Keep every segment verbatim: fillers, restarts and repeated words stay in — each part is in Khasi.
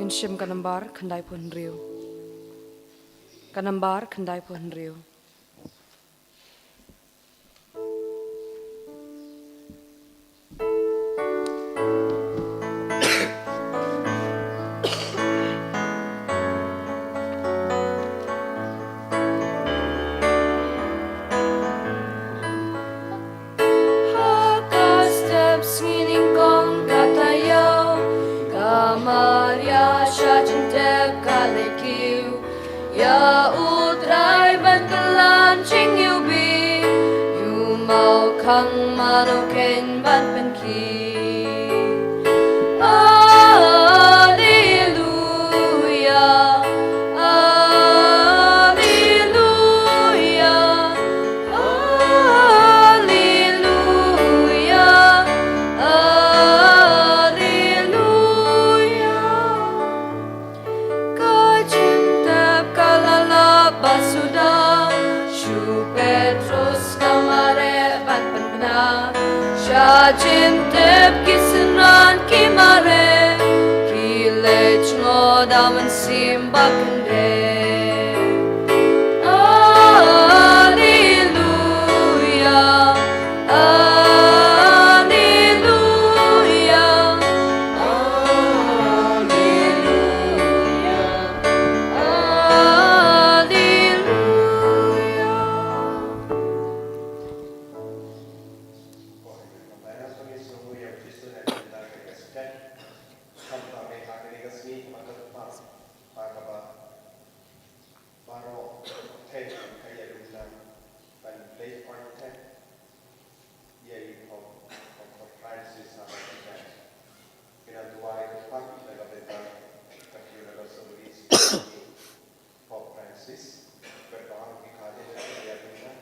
Ngin shim ka nambar khyndaiphew hynriew. Ka nambar khyndaiphew hynriew. Ha ka step sngi nyngkong ka taïew, ka Maria sha jingtep ka la kiew ïa U Trai ban kylla jingïewbih. Ïoh mawkhang mano khein ban pynkhih. Alleluia, alleluia, alleluia, alleluia. Ka jingtep ka la lap ba suda, shu Petros ka mareh ban pynbna. Sha jingtep ki synran ki mareh, ki leit jngoh da u mynsiem ba kyndit. Alleluia, alleluia, alleluia, alleluia. Baroh pyrthei ka ïalum lang ban leit wan teh ïa i Pope, Pope Francis ha ka jingïaid. Ki nang duwai kyrpad ïa ka bynta ka Funeral Service Pope Francis, bad baroh ki khadar ki ïalum lang,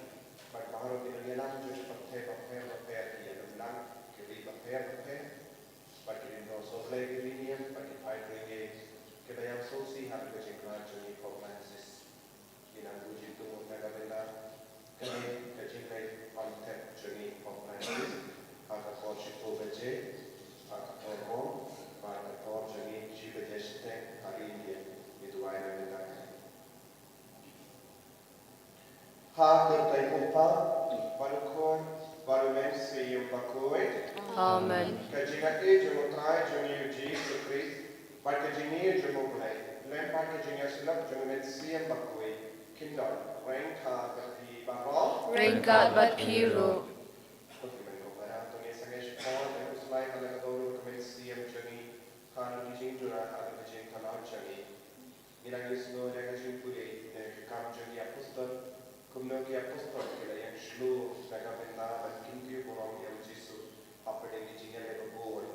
bad baroh ki nongïalam jong ki pyrthei bapher bapher, ki ïalum lang, ki ri bapher bapher, bad ki ri nongshong Blei, ki ri niam, bad ki paid riewniam kiba ïam sngewsih ha ka jingkhlad jong i Pope Francis. Ngi nang buh jingthoh na ka bynta kane ka jingleit wan teh jong i Pope Francis ha ka por shiphew baje, ha ka por rong, bad ka por jong i shi baje shiteng ha ri India. Ngi duwai na ka bynta kane. Ha ka kyrteng u Kpa, bad u Khun, bad u Mynsiem Bakhuid. Amen. Ka jingïeit jong u Trai jong ngi u Jisu Khrist, bad ka jingïeit jong u Blei, lem bad ka jingïasyllok jong u Mynsiem Bakhuid, kin don ryngkat bad phi baroh. Ryngkat bad phi ruh. Ko ki mei ko para, to ngin sa ngeit shaphang ba u Trai ka la ka dor ka mynsiem jong ngi, ha ka jingduna, ha ka jingkhlaiñ jong ngi. Ngi dang ïohsngew ïa ka jingpule na ki Kam jong ki Apostol, kumno ki Apostol ki la ïeng shlur na ka bynta ban kyntiew burom ïa u Jisu hapdeng ki jingïaleh babun.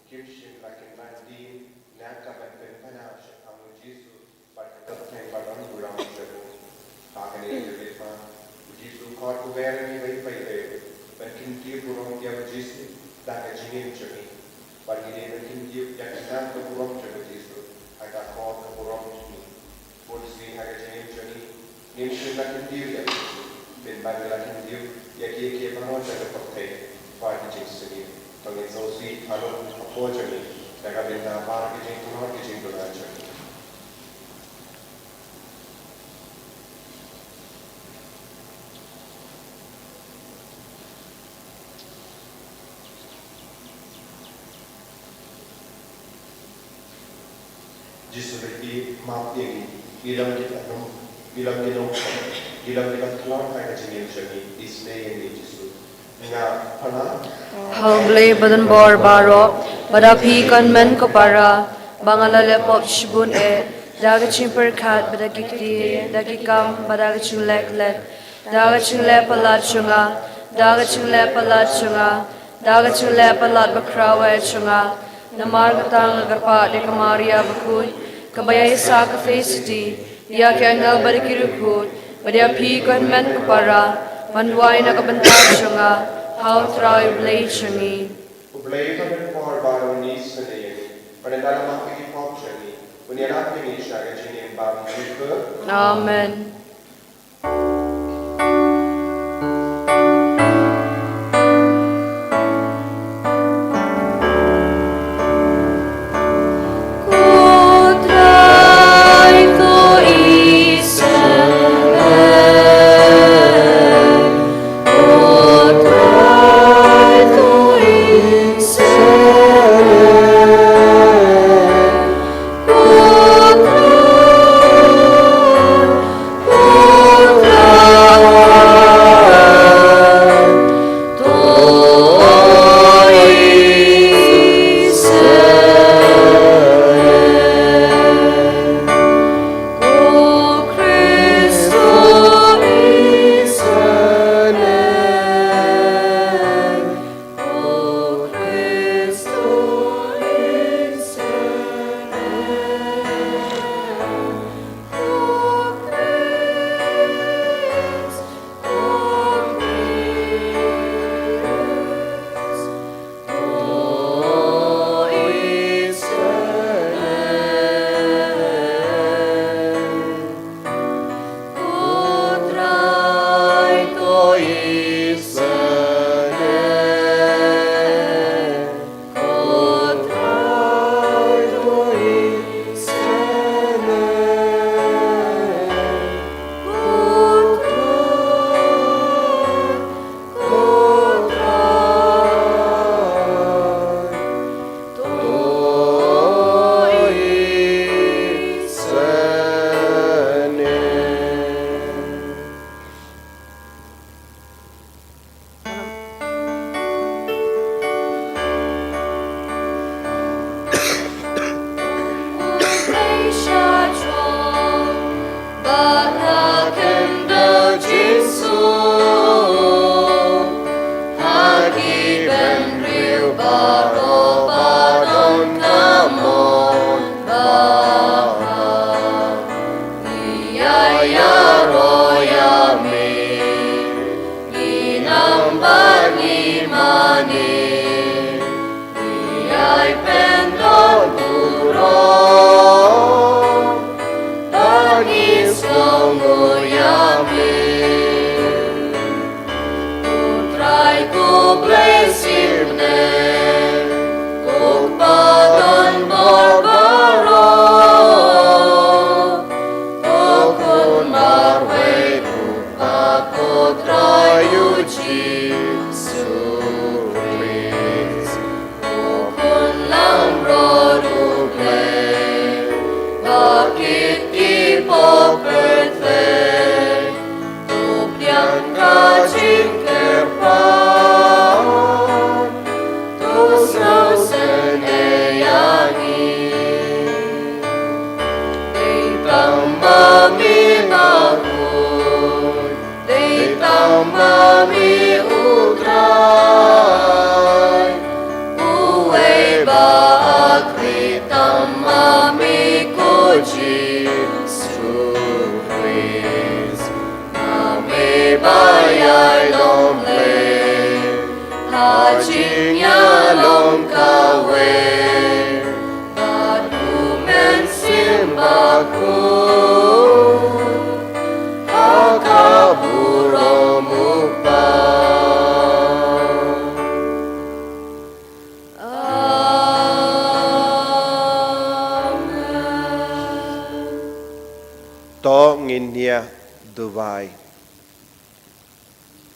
Kim shym la kyndit na ka ban pynpaw shaphang u Jisu bad ka kyrteng ba don burom jong u. Ha kane ka jingpynpaw, u Jisu u khot u wer ïa ngi ba ngin peit ïa u, ban kyntiew burom ïa u Jisu da ka jingim jong ngi. Bad ngi dei ban kyntiew ïa ka nam ka burom jong u Jisu ha ka khot ka burom jong ngi. Bun sien ha ka jingim jong ngi ngim shym la kyntiew ïa u Jisu, pynban ngi la kyntiew ïa kiei kiei baroh jong ka pyrthei bad ki jingsniew. To ngin sngewsih halor ka por jong ngi da ka bynta baroh ki jingkhlaiñ ki jingduna jong ngi. Jisu Khrist, map ïa ngi, ngi long ki nong, ngi long ki nongkhoh, ngi long ki nongkhlaiñ ha ka jingim jong ngi, isynei ïa ngi Jisu. Nga pynlong ha U Blei badonbor baroh, ba da phi kan mih ko para, ba nga la leh pop shibun eh, da ka jingpyrkhat bad da ki ktien, da ki kam bad da ka jingleh klet, da ka jingleh palat jong nga, da ka jingleh palat jong nga, da ka jingleh palat bakhraw eh jong nga. Namar kata nga kyrpad ïa ka Maria bakhuid, kaba ïaisah ka Trinity, ïa ki angel bad ki riewkhuid, bad ïa phi ko hynmen ko para, ban duwai na ka bynta jong nga ha U Trai U Blei jong ngi. U Blei badonbor baroh un isynei ïa ngi, bad un da la map ïa ki pop jong ngi, un ïarap ïa ngi sha ka jingim bymjukut. Amen. Ko Baroh ba don ka mon ba ha, ngi ïa ïaroh ïa me, ngi nang ba ngi mane, ngi ïai pyndon burom, ba ngi sngewnguh ïa me. U Trai ko Blei shisnem, ko Kpa don bor baroh, ko Khun marwei, ko Kpa, ko Trai U Jisu Khrist. Ko Khun langbrot U Blei, ba kit ki pop pyrthei, to pdiang ka jingkyrpad, to sngewsynei ïa ngi. Dei tang ma me bakhuid, dei tang ma me U Trai, uwei ba khlieh tang ma me ko Jisu Khrist. Ma me ba ïai long Blei ha jingïalong kawei bad U Mynsiem Bakhuid ha ka burom U Kpa. Amen. To ngin ïa duwai.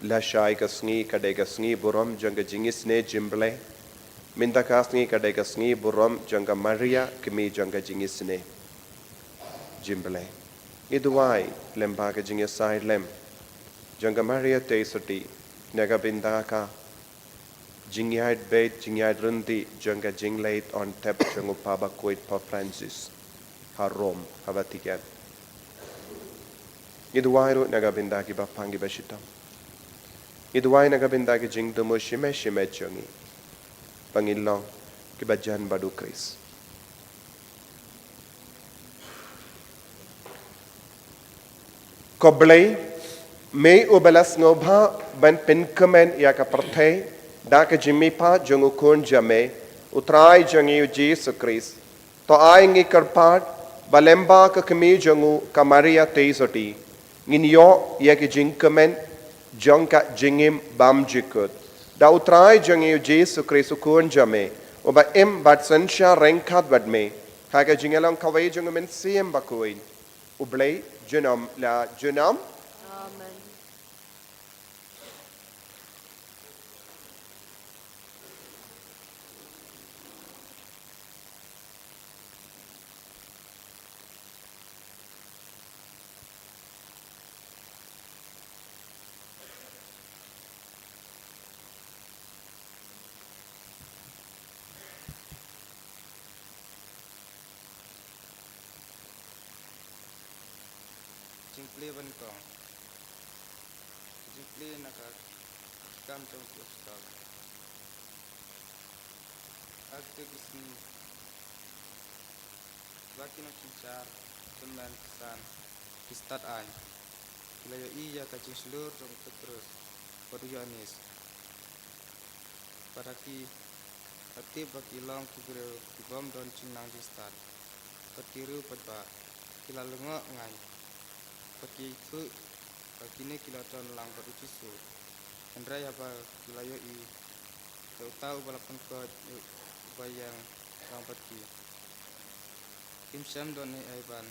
Lashai ka sngi ka dei ka sngi burom jong ka jingisynei jong U Blei. Mynta ka sngi ka dei ka sngi burom jong ka Maria, kmie jong ka jingisynei jong U Blei. Ngi duwai lyngba ka jingïasaid lem jong ka Maria Theisotti na ka bynta ka jingïaid beit, jingïaid rynti jong ka jingleit on tep jong U Kpa Bakhuid Pope Francis ha Rome, ha Vatican. Ngi duwai ruh na ka bynta kiba pang kiba shitom. Ngi duwai na ka bynta ki jingthmu shimet shimet jong ngi, ba ngin long kiba jan bad U Khrist. Ko Blei, me uba la sngewbha ban pynkmen ïa ka pyrthei da ka jingmihpat jong U Khun jong me, U Trai jong ngi U Jisu Khrist, to ai ngi kyrpad ba lyngba ka kmie jong u ka Maria Theisotti, ngin ïoh ïa ki jingkmen jong ka jingim bymjukut. Da U Trai jong ngi U Jisu Khrist U Khun jong me, uba im bad synshar ryngkat bad me ha ka jingïalong kawei jong U Mynsiem Bakhuid, U Blei junom la junom. Amen. Jingplie ba nyngkong. Jingplie na ka kam jong ki apostol. Ha kito ki sngi ba ki nongsynshar tymmen ki san ki stad aiñ ki la ïohi ïa ka jingshlur jong u Petrus bad u Ïoannis. Bad ha ki la tip ba ki long ki briew ki bym don jingnang jingstad bad ki riew paidbah, ki la lyngngoh ngaiñ bad ki ïathuh ba kine ki la don lang bad U Jisu. Hynrei haba ki la ïohi ïa uta uba la pynkoit, uba ïeng lang bad ki, kim shym don ei ei ban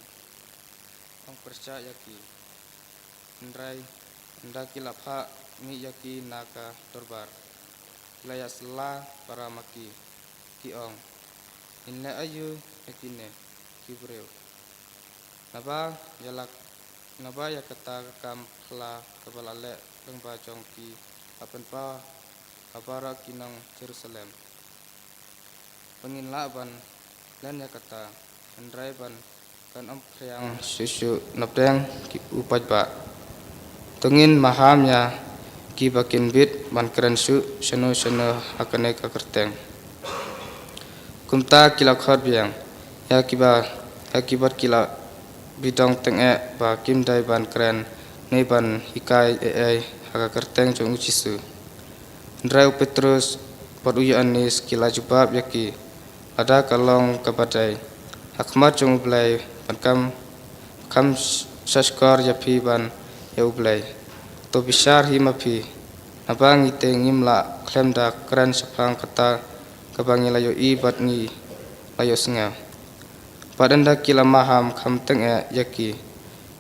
ong pyrshah ïa ki. Hynrei ynda ki la phah mih ïa ki na ka dorbar, ki la ïasylla para ma ki, ki ong, ngin leh aïu ïa kine ki briew? Naba ïa la, naba ïa kata ka kam phylla kaba la leh lyngba jong ki la pynpaw ha baroh ki nong Jerusalem. Ba ngin lah ban len ïa kata, hynrei ban kan ym phriang shuh shuh napdeng ki u paidbah. To ngin maham ïa ki ba kin bit ban kren shuh shano shano ha kane ka kyrteng. Kumta ki la khot biang ïa ki ba, ïa ki bad ki la bidong tyngeh ba kim dei ban kren ne ban hikai ei ei ha ka kyrteng jong U Jisu. Hynrei u Petrus bad u Ïoannis ki la jubab ïa ki, lada ka long kaba dei ha khmat jong U Blei, ban kam, kam sh-, shahshkor ïa phi ban ïa U Blei. To bishar hi ma phi, naba ngi te ngim lah khlem da kren shaphang kata kaba ngi la ïohi bad ngi la ïohsngew. Bad ynda ki la maham kham tyngeh ïa ki,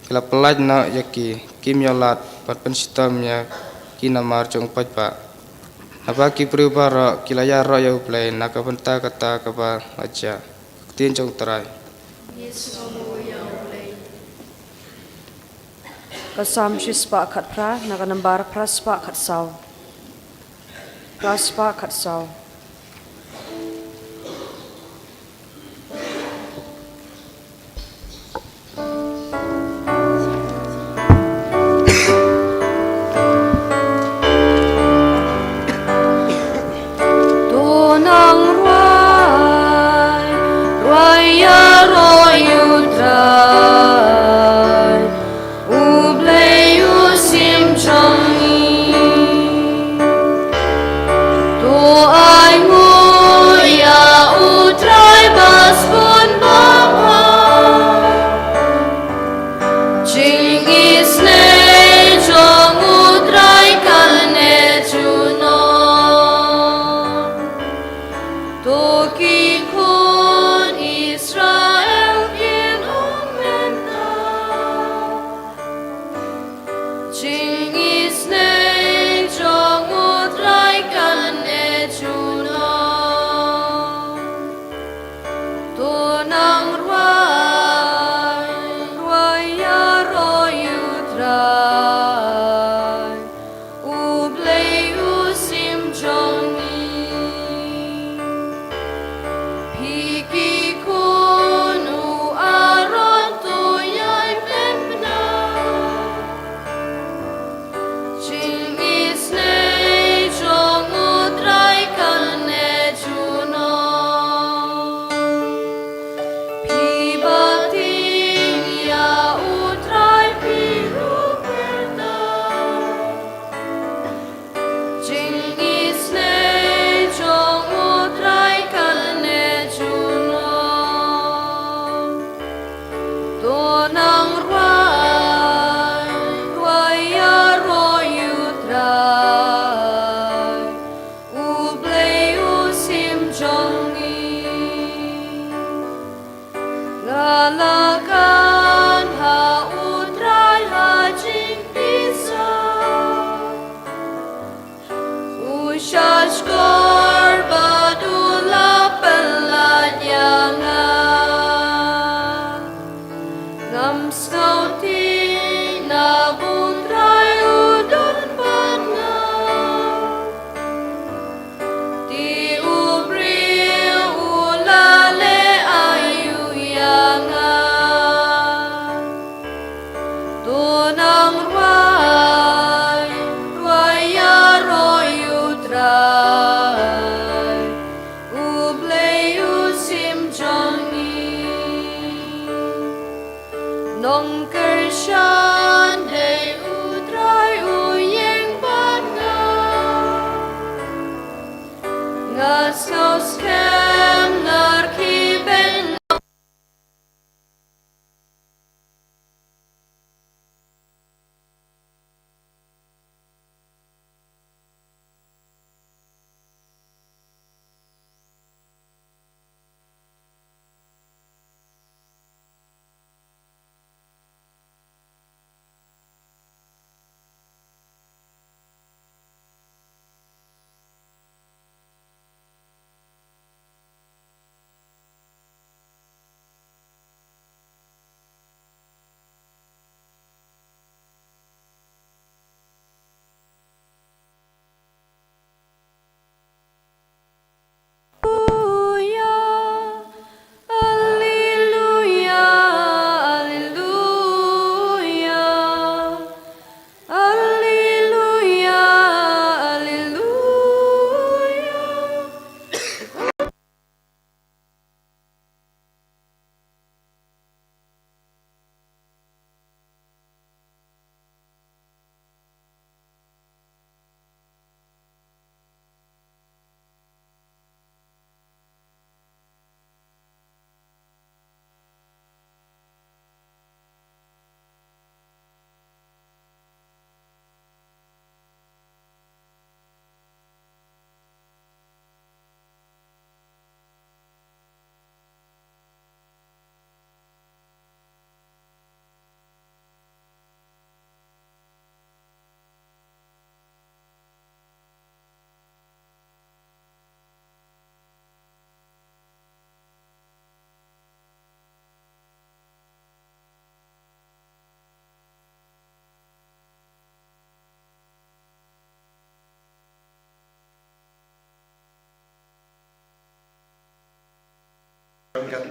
ki la pyllait noh ïa ki, kim ïoh lad ban pynshitom ïa ki namar jong u paidbah. Naba ki briew baroh ki la ïaroh ïa U Blei na ka bynta kata kaba la jia. Ka ktien jong U Trai. Ka Salm shispah khatphra, na ka nambar phra spah khatsaw. Phra spah khatsaw. To nang rwai, rwai ïaroh ïa U Trai, U Blei u sim jong ngi. To ainguh ïa U Trai ba sbun ba bha. Jingisynei jong U Trai kan neh junom. To ki khun Israel kin ong mynta, jingisynei jong U Trai kan neh junom. To nang rwai, rwai ïaroh ïa U Trai, U Blei u sim jong ngi. Phi ki khun u Aron to ïai pynbna. Jingisynei jong U Trai kan neh junom. Phi batai ïa U Trai phi ruh pyrta. Jingisynei jong U Trai kan neh junom. To nang rwai, rwai ïaroh ïa U Trai, U Blei u sim jong ngi. Nga la khan ha U Trai ha jingpisa. U shahshkor bad u la pyllait ïa nga. Ngam sngewthuh naba U Trai u don bad nga. Te u briew u la leh aïu ïa nga. To nang rwai, rwai ïaroh ïa U Trai, U Blei u sim jong ngi. Nongkyrshan dei U Trai u ïeng bad nga. Nga sngew skhem na ki beiñ.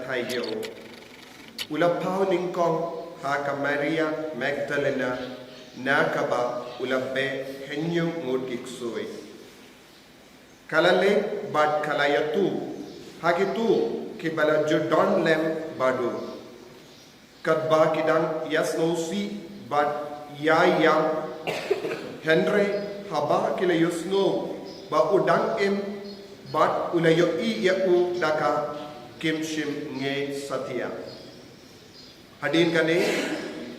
Thaïew. U la paw nyngkong ha ka Maria Magdalena, na kaba u la beh hynñiew ngut ki ksuid. Ka la leit bad ka la ïathuh ha kito kiba la ju don lem bad u, katba ki dang ïasngewsih bad ïaïam. Hynrei haba ki la ïohsngew ba u dang im bad u la ïohi ïa u da ka, kim shym ngeit satia. Hadien kane,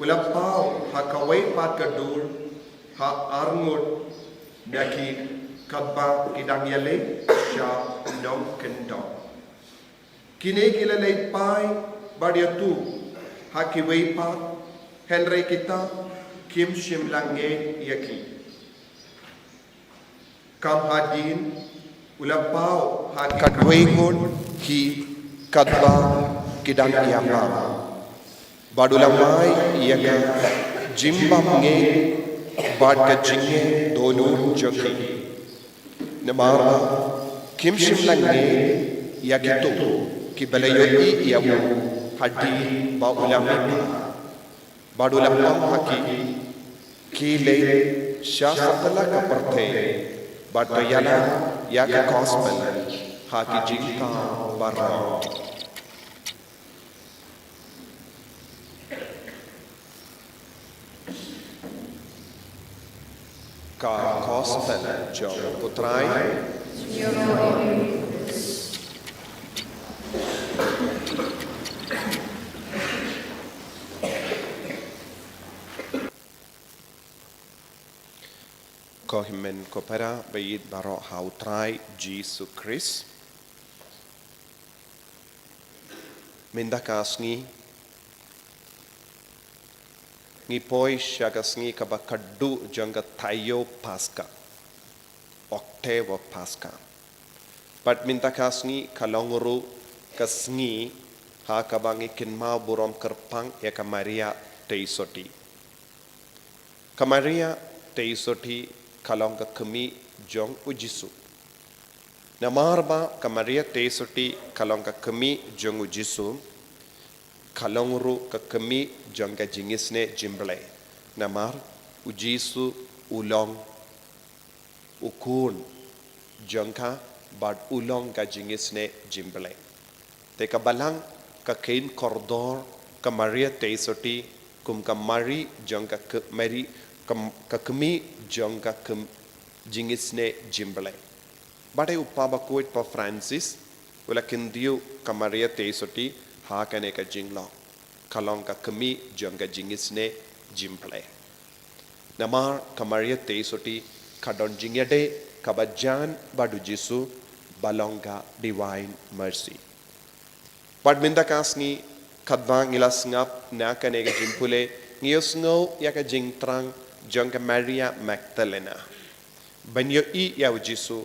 u la paw ha kawei pat ka dur ha arngut na ki, katba ki dang ïaleit sha nongkyndong. Kine ki la leit phai bad ïathuh ha kiwei pat, hynrei kita kim shym la ngeit ïa ki. Kam hadien, u la paw ha ki khatwei ngut ki, katba ki dang ïalam. Bad u la mai ïa ka jingbymngeit bad ka jingeh dohnud jong ki. Namar ba kim shym la ngeit ïa kito kiba la ïohi ïa u hadien ba u la mihpat. Bad u la ong ha ki, ki leit sha satlak ka pyrthei bad to ïalam ïa ka gospel ha ki jingthaw baroh. Ka gospel jong u Trai. Ko hynmen ko para ba ïeit baroh ha u Trai Jisu Khrist. Mynta ka sngi ngi poi sha ka sngi kaba khatduh jong ka thaïew Paska, Octave of Paska. Bad mynta ka sngi ka long ruh ka sngi ha kaba ngi kynmaw burom kyrpang ïa ka Maria Theisotti. Ka Maria Theisotti ka long ka kmie jong u Jisu. Namar ba ka Maria Theisotti ka long ka kmie jong u Jisu, ka long ruh ka kmie jong ka jingisynei jingblei. Namar u Jisu u long u khun jong ka bad u long ka jingisynei jingblei. Te ka Balang ka kheiñ kordor ka Maria Theisotti kum ka Mari jong ka k-, Mari ka, ka kmie jong ka km-, jingisynei jingblei. Bad u Papa Bakhuid Pope Francis u la kyntiew ka Maria Theisotti ha kane ka jinglong, ka long ka kmie jong ka jingisynei jingblei. Namar ka Maria Theisotti ka don jingïadei kaba jan bad u Jisu, ba long ka Divine Mercy. Bad mynta ka sngi katba ngi la sngap na kane ka jingpule, ngi ïohsngew ïa ka jingthrang jong ka Maria Magdalena ban ïohi ïa u Jisu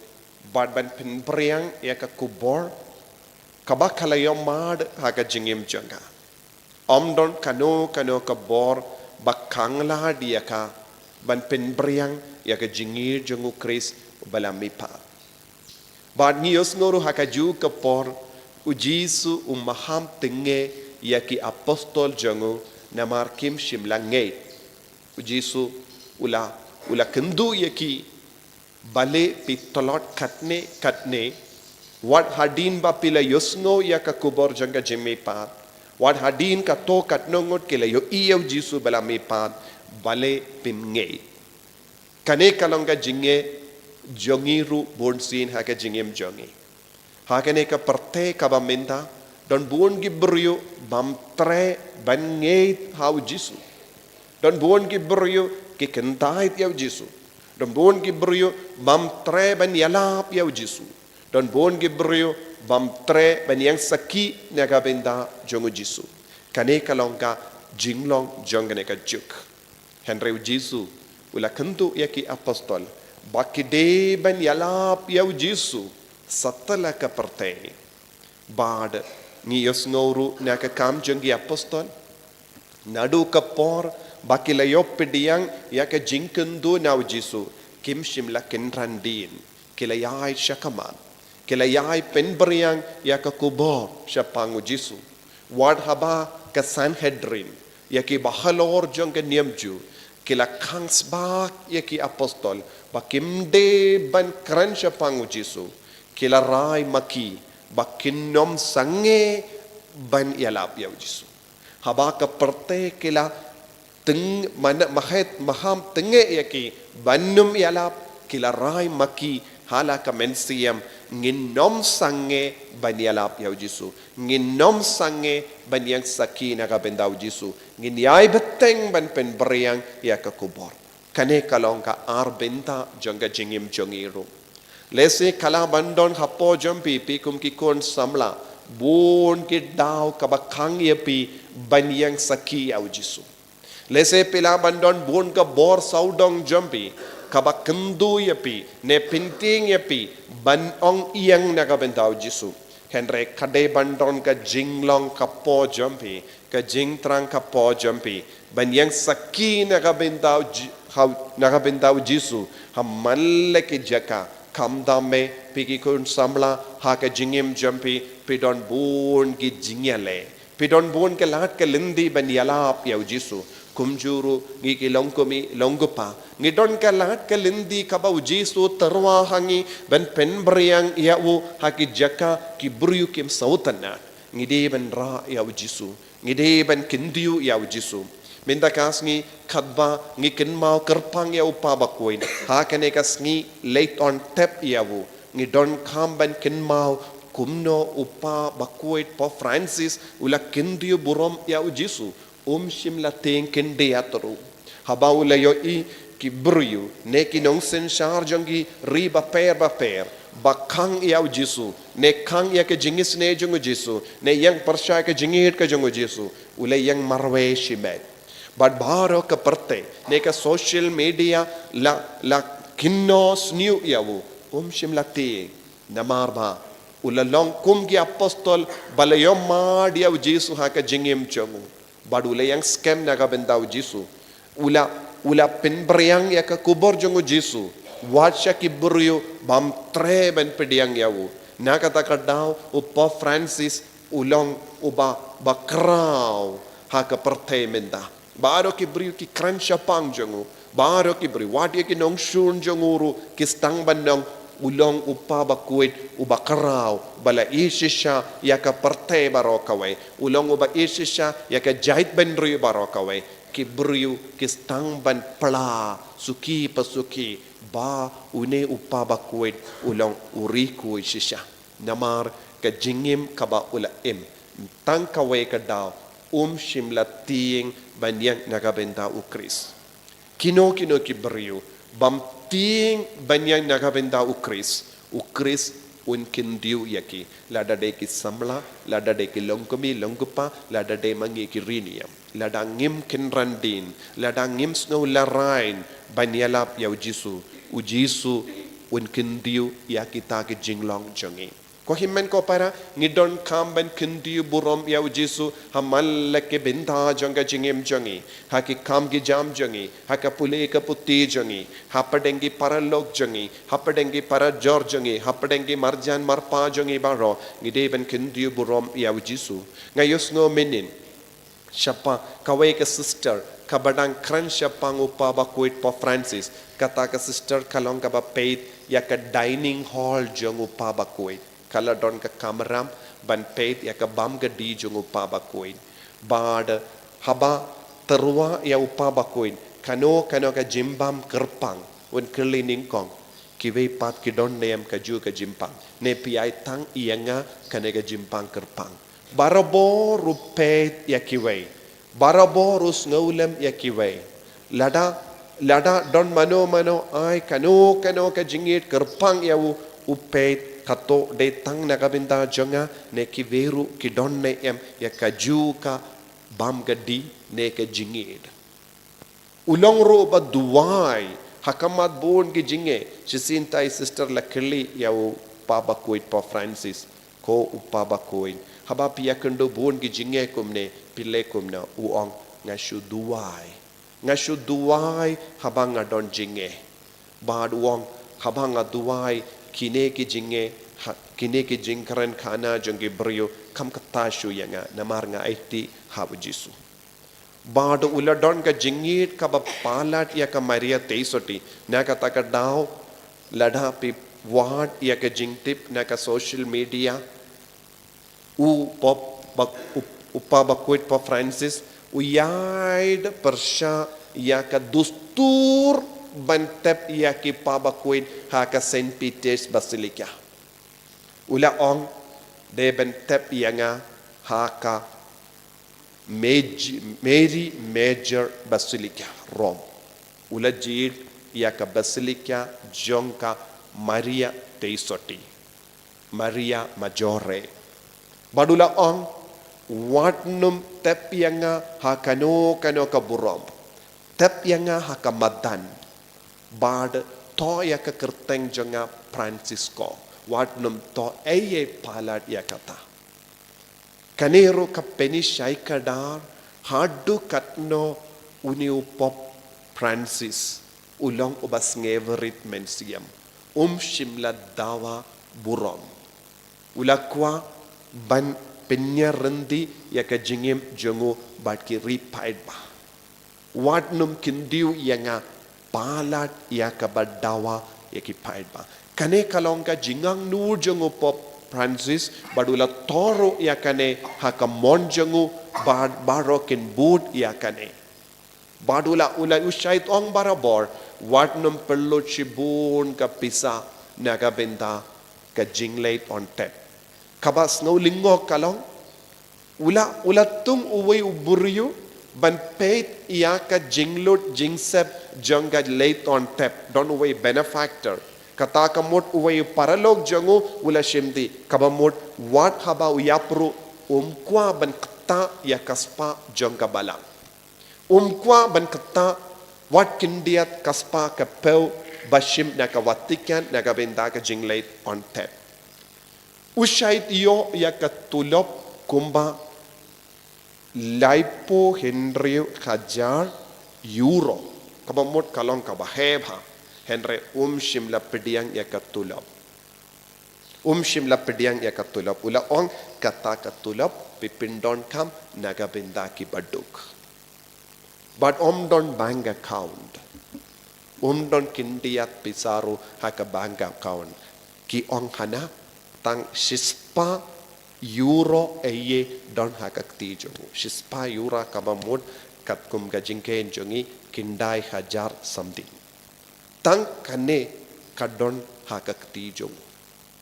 bad ban pynphriang ïa ka khubor kaba ka la ïoh mad ha ka jingim jong ka. Ym don kano kano ka bor ba khanglad ïa ka ban pynphriang ïa ka jingïeit jong u Khrist uba la mihpat. Bad ngi ïohsngew ruh ha kajuh ka por u Jisu u maham tyngnge ïa ki apostol jong u namar kim shym la ngeit. U Jisu u la, u la kynduh ïa ki, balei phi tlot katne katne, wat hadien ba phi la ïohsngew ïa ka khubor jong ka jingmihpat, wat hadien katto katno ngut ki la ïohi ïa u Jisu ba la mihpat, balei phim ngeit. Kane ka long ka jingeh jong ngi ruh bunsien ha ka jingim jong ngi. Ha kane ka pyrthei kaba mynta, don bun ki briew bym treh ban ngeit ha u Jisu. Don bun ki briew ki kyntait ïa u Jisu. Don bun ki briew bym treh ban ïalap ïa u Jisu. Don bun ki briew bym treh ban ïeng sakhi na ka bynta jong u Jisu. Kane ka long ka jinglong jong kane ka juk. Hynrei u Jisu u la kynduh ïa ki apostol ba ki dei ban ïalap ïa u Jisu satlak ka pyrthei. Bad ngi ïohsngew ruh na ka kam jong ki apostol, naduh ka por ba ki la ïoh pdiang ïa ka jingkynduh na u Jisu, kim shym la kynran dien, ki la ïaid shakhmat, Ki la ïai pynbring ïa ka kubor shaphang u Jisu. Wat haba ka Sanhedrin, ïa ki bahalor jong ka niam Jiw, ki la khang sbak ïa ki apostol ba kim dei ban kren shaphang u Jisu, ki la rai ma ki ba kin ym sangeh ban ïalap ïa u Jisu. Haba ka pyrthei ki la teng, mana, mahet, maham tengeh ïa ki ban ym ïalap, ki la rai ma ki ha la ka mynsiem, ngin ym sangeh ban ïalap ïa u Jisu, ngin ym sangeh ban ïeng sakhi na ka bynta u Jisu, ngin ïai bteng ban pynbring ïa ka kubor. Kane ka long ka ar bynta jong ka jingim jong ngi ruh. Lehse ka lah ban don hapoh jong phi, phi kum ki khun samla, bun ki daw kaba khang ïa phi ban ïeng sakhi ïa u Jisu. Lehse phi lah ban don bun ka bor sawdong jong phi kaba kyntu ïa phi, ne pyntieng ïa phi ban ong ïeng na ka bynta u Jisu. Hynrei ka dei ban don ka jinglong hapoh jong phi, ka jingthrang hapoh jong phi ban ïeng sakhi na ka bynta u Ji-, ha-, na ka bynta u Jisu ha man la ki jaka. Khamtam eh, phi ki khun samla, ha ka jingim jong phi phi don bun ki jingïaleh, phi don bun ka lad ka lynti ban ïalap ïa u Jisu. Kumjuh ruh ngi ki longkmie longkpa, ngi don ka lad ka lynti kaba u Jisu u tyrwa ha ngi ban pynbring ïa u ha ki jaka ki briew kim sngewtynnad. Ngi dei ban rah ïa u Jisu, ngi dei ban kyntiew ïa u Jisu. Mynta ka sngi katba ngi kynmaw kyrpang ïa u Kpa Bakhuid, ha kane ka sngi leit on tep ïa u, ngi donkam ban kynmaw kumno u Kpa Bakhuid Pope Francis u la kyntiew burom ïa u Jisu. Um shym la tieng khyndiat ruh. Haba u la ïohi ki briew ne ki nongsynshar jong ki ri bapher bapher ba khang ïa u Jisu, ne khang ïa ka jingisynei jong u Jisu, ne ïeng pyrshah ka jingïeit ka jong u Jisu, u la ïeng marwei shimet. Bad baroh ka pyrthei ne ka social media la, la kynnoh sniew ïa u. Um shym la tieng. Namar ba u la long kum ki apostol ba la ïohmad ïa u Jisu ha ka jingim jong u. Bad u la ïeng skhem na ka bynta u Jisu. U la, u la pynbring ïa ka kubor jong u Jisu wat sha ki briew bym treh ban pdiang ïa u. Na kata ka daw u Pope Francis u long uba, ba khraw ha ka pyrthei mynta. Baroh ki briew ki kren shaphang jong u. Baroh ki briew, wat ïa ki nongshun jong u ruh ki sdang ban ong, u long u Kpa Bakhuid uba khraw, ba la ïeit shisha ïa ka pyrthei baroh kawei. U long uba ïeit shisha ïa ka jaitbynriew baroh kawei. Ki briew ki sdang ban phla suki pa suki ba une u Kpa Bakhuid u long u riewkhuid shisha. Namar ka jingim kaba u la im, tang kawei ka daw, um shym la tieng ban ïeng na ka bynta u Khrist. Kino kino ki briew bym tieng ban ïeng na ka bynta u Khrist, u Khrist un kyntiew ïa ki, lada dei ki samla, lada dei ki longkmie longkpa, lada dei ma ngi ki riewniam. Lada ngim kynran dien, lada ngim sngew larain ban ïalap ïa u Jisu, u Jisu un kyntiew ïa kita ki jinglong jong ngi. Ko hynmen ko para, ngi donkam ban kyntiew burom ïa u Jisu ha man la ki bynta jong ka jingim jong ngi, ha ki kam ki jam jong ngi, ha ka pule ka puthi jong ngi, hapdeng ki paralok jong ngi, hapdeng ki parajor jong ngi, hapdeng ki marjan marpa jong ngi baroh, ngi dei ban kyntiew burom ïa u Jisu. Nga ïohsngew mynnin shaphang kawei ka sister kaba dang kren shaphang u Kpa Bakhuid Pope Francis. Kata ka sister ka long kaba peit ïa ka dining hall jong u Kpa Bakhuid. Ka la don ka kamram ban peit ïa ka bam ka die jong u Kpa Bakhuid. Bad haba tyrwa ïa u Kpa Bakhuid, kano kano ka jingbam kyrpang, un kylli nyngkong, kiwei pat ki don ne em kajuh ka jingbam? Ne phi ai tang ïa nga kane ka jingbam kyrpang? Barabor u peit ïa kiwei. Barabor u sngewlem ïa kiwei. Lada, lada don mano mano ai kano kano ka jingïeit kyrpang ïa u, u peit kato dei tang na ka bynta jong nga, ne kiwei ruh ki don ne em ïa kajuh ka bam ka die ne ka jingïeit. U long ruh ba duwai ha khmat bun ki jingeh. Shisien ta i sister la kylli ïa u Kpa Bakhuid Pope Francis, ko u Kpa Bakhuid, haba phi ïakynduh bun ki jingeh kumne, phi leh kumno? U ong, nga shu duwai. Nga shu duwai haba nga don jingeh. Bad u ong, haba nga duwai, kine ki jingeh Ha, kine ki jingkren khana jong ki briew kam kata shuh ïa nga, namar nga aiti ha u Jisu. Bad u la don ka jingïeit kaba palat ïa ka Maria Theisotti, na kata ka daw lada phi wad ïa ka jingtip na ka social media, u pop bak, u, u pa bakhuid Pope Francis, u ïaid pyrshah ïa ka dustur ban tep ïa ki pa bakhuid ha ka Saint Peter's Basilica. U la ong, dei ban tep ïa nga ha ka Maj-, Mary Major Basilica, Rome. U la jied ïa ka Basilica jong ka Maria Theisotti, Maria Maggiore. Bad u la ong, wat nym tep ïa nga ha kano kano ka burom. Tep ïa nga ha ka madan. Bad thoh ïa ka kyrteng jong nga Francisco. Wat nym thoh ei ei palat ïa kata. Kane ruh ka pynshai kdar haduh katno une u Pope Francis u long uba sngewrit mynsiem. Um shym la dawa burom. U la kwah ban pynïaryndi ïa ka jingim jong u bad ki ri paidbah. Wat nym kyndiw ïa nga palat ïa kaba dawa ïa ki paidbah. Kane ka long ka jingangnud jong u Pope Francis, bad u la thoh ruh ïa kane ha ka mon jong u, bad baroh kin bud ïa kane. Bad u la, u la, u shait ong barabor, wat nym pynlut shibun ka pisa na ka bynta ka jingleit on tep. Kaba sngewlyngngoh ka long, u la, u la tung uwei u briew ban peit ïa ka jinglut jingsep jong ka leit on tep, don uwei benefactor. Kata ka mut uwei u paralok jong u u la shim di, kaba mut wat haba u ïap ruh um kwah ban ktah ïa ka spah jong ka balang. Um kwah ban ktah wat khyndiat ka spah ka phew ba shim na ka Vatican na ka bynta ka jingleit on tep. U shait ïoh ïa ka tulop kumba laiphew hynriew hajar euro. Kaba mut ka long kaba heh bha. Hynrei um shym la pdiang ïa ka tulop. Um shym la pdiang ïa ka tulop. U la ong, kata ka tulop phi pyndonkam na ka bynta kiba duk. Bad um don bank account. Um don khyndiat pisa ruh ha ka bank account. Ki ong hana, tang shispah euro ei ei don ha ka kti jong u. Shispah euro kaba mut katkum ka jingkheiñ jong ngi khyndai hajar something. Tang kane ka don ha ka kti jong u.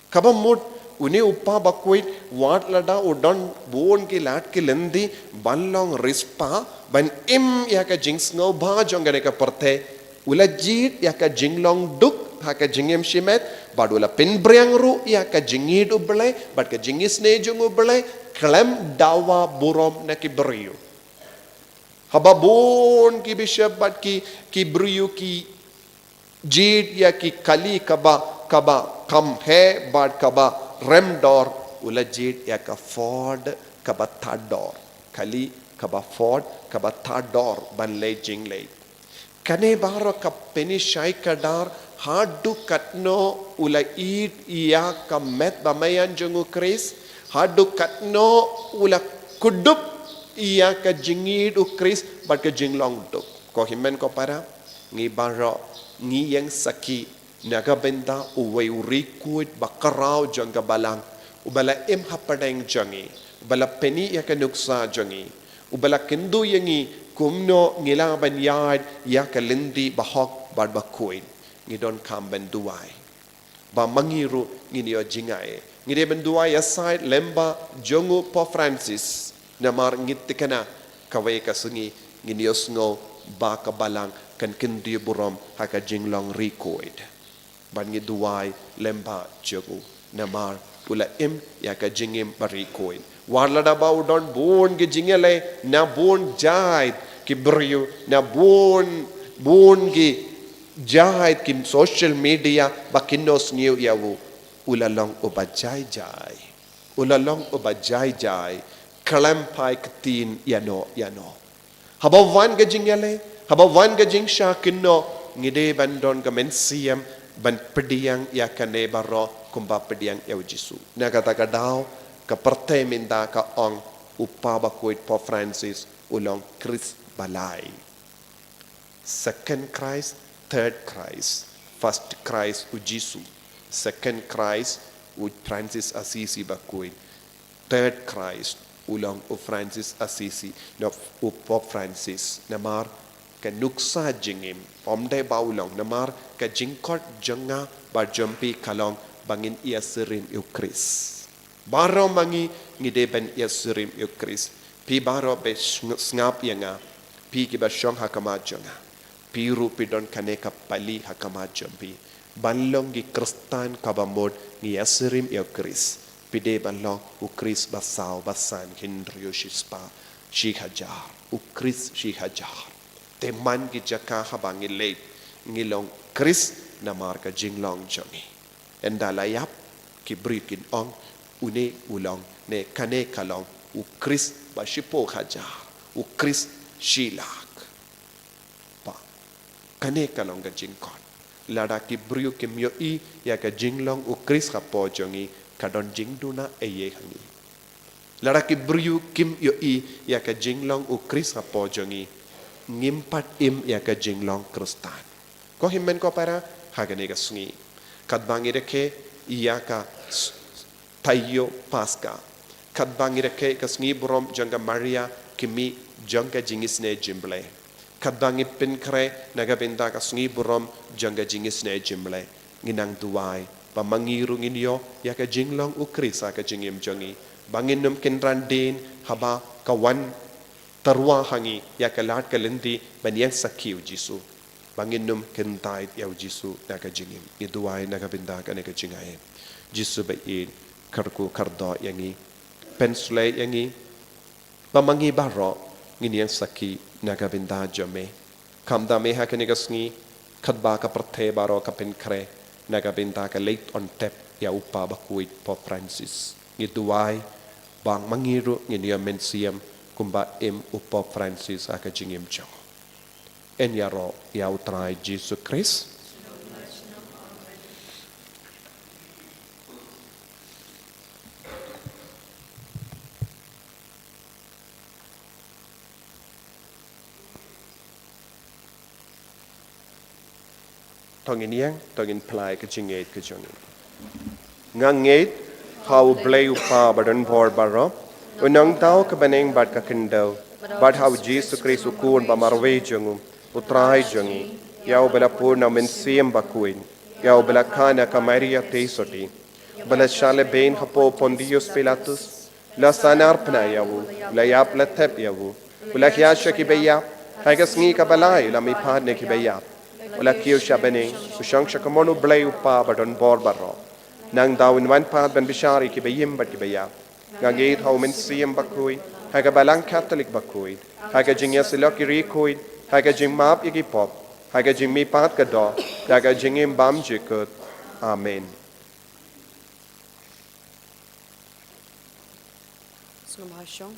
Kaba mut, une u pa bakhuid, wat lada u don bun ki lad ki lynti ban long riewspah, ban im ïa ka jingsngewbha jong kane ka pyrthei, u la jied ïa ka jinglong duk ha ka jingim shimet, bad u la pynphriang ruh ïa ka jingïeit U Blei bad ka jingisynei jong U Blei khlem dawa burom na ki briew. Haba bun ki bishop bad ki, ki briew ki jied ïa ki kali kaba, kaba kham heh bad kaba rem dor, u la jied ïa ka Ford kaba tad dor. Kali kaba Ford kaba tad dor ban leit jingleit. Kane baroh ka pynshai kdar haduh katno u la ïeit ïa ka met ba maïan jong U Khrist, haduh katno u la kdup ïa ka jingïeit U Khrist bad ka jinglong duk. Ko hynmen ko para, ngi baroh ngi ïeng sakhi na ka bynta uwei u riewkhuid ba khraw jong ka balang, uba la im hapdeng jong ngi, uba la pyni ïa ka nuksa jong ngi, uba la kyntu ïa ngi kumno ngi lah ban ïaid ïa ka lynti bahok bad bakhuid. Ngi donkam ban duwai. Ba ma ngi ruh ngin ïoh jngai. Ngi dei ban duwai ïasaid lyngba jong u Pope Francis. Namar ngi thikna kawei ka sngi ngin ïohsngew ba ka balang kan kyntiew burom ha ka jinglong riewkhuid. Bad ngi duwai lyngba jong u. Namar u la im ïa ka jingim ba riewkhuid. Wat lada ba u don bun ki jingïaleh na bun jait ki briew, na bun, bun ki jait ki social media ba kin ïohsngew ïa u, u la long uba jai jai. U la long uba jai jai. Khlem phai ktien ïano ïano. Haba wan ka jingïaleh, haba wan ka jingshah kynnoh, ngi dei ban don ka mynsiem ban pdiang ïa kane baroh kumba pdiang ïa u Jisu. Na kata ka daw, ka pyrthei mynta ka ong u Kpa Bakhuid Pope Francis u long Khrist ba lai. Second Christ, third Christ, first Christ u Jisu, second Christ u Francis Assisi Bakhuid, third Christ u long u Francis Assisi, no, u Pope Francis. Namar ka nuksa jingim, ym dei ba u long, namar ka jingkhot jong nga bad jong phi ka long ba ngin ïasyriem ïa u Khrist. Baroh ma ngi ngi dei ban ïasyriem ïa u Khrist. Phi baroh phi sng-, sngap ïa nga, phi kiba shong ha khmat jong nga. Phi ruh phi don kane ka pali ha khmat jong phi. Ban long ki Khristan kaba mut ngi ïasyriem ïa u Khrist, phi dei ban long u Khrist ba saw, ba san, hynriew, shispah, shi hajar. U Khrist shi hajar. Te man ki jaka haba ngi leit, ngi long Khrist namar ka jinglong jong ngi. Ynda la ïap, ki briew kin ong, une u long, ne kane ka long u Khrist ba shiphew hajar, u Khrist shi lak. Ba kane ka long ka jingkhot. Lada ki briew kim ïohi ïa ka jinglong u Khrist hapoh jong ngi, ka don jingduna eiei ha ngi. Lada ki briew kim ïohi ïa ka jinglong u Khrist hapoh jong ngi, ngim pat im ïa ka jinglong Khristan. Ko hynmen ko para, ha kane ka sngi, katba ngi rakhe ïa ka s-, taïew Paska, katba ngi rakhe ka sngi burom jong ka Maria, kmie jong ka jingisynei jong U Blei, katba ngi pynkhreh na ka bynta ka sngi burom jong ka jingisynei jong U Blei, ngi nang duwai ba ma ngi ruh ngin ïoh ïa ka jinglong u Khrist ha ka jingim jong ngi, ba ngin ym kynran dien haba ka wan tyrwa ha ngi ïa ka lad ka lynti ban ïeng sakhi u Jisu, ba ngin ym kyntait ïa u Jisu na ka jingim. Ngi duwai na ka bynta kane ka jingaiei. Jisu ba ïeit, kyrkhu kyrdoh ïa ngi, pynshlei ïa ngi, ba ma ngi baroh ngin ïeng sakhi na ka bynta jong me. Kham da me ha kane ka sngi, katba ka pyrthei baroh ka pynkhreh na ka bynta ka leit on tep ïa u Kpa Bakhuid Pope Francis, ngi duwai ba ma ngi ruh ngin ïoh mynsiem kumba im u Pope Francis ha ka jingim jong. Yn ïaroh ïa u Trai Jisu Khrist. To ngin ïeng, to ngin phla ïa ka jingngeit ka jong ngi. Nga ngeit ha U Blei U Kpa badonbor baroh, U Nongthaw ka bneng bad ka khyndew, bad ha U Jisu Khrist U Khun ba marwei jong u, U Trai jong ngi, ïa uba la pun na U Mynsiem Bakhuid, ïa uba la kha na ka Maria Theisotti, ba la shah lehbeiñ hapoh Pontius Pilatus, la sahnarphna ïa u, la ïap, la thep ïa u, u la hiar sha kiba ïap, ha ka sngi kaba lai u la mihpat na kiba ïap, u la kiew sha bneng, u shong sha kamon U Blei U Kpa badonbor baroh. Nangta un wan pat ban bishar ïa kiba im bad kiba ïap. Nga ngeit ha U Mynsiem Bakhuid, ha ka Balang Katholik bakhuid, ha ka jingïasyllok ïa ki riewkhuid, ha ka jingmap ïa ki pop, ha ka jingmihpat ka doh, ha ka jingim bymjukut. Amen. Sngewbha shong.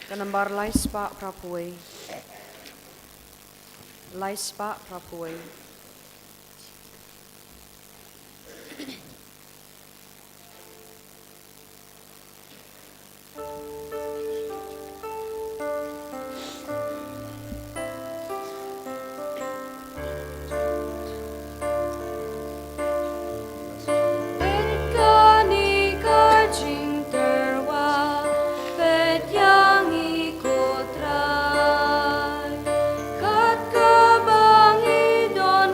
Ka nambar lai spah phra phew wei. Lai spah phra phew wei. Peit kane ka jingtyrwa, peit ïa ngi ko Trai. Kat kaba ngi don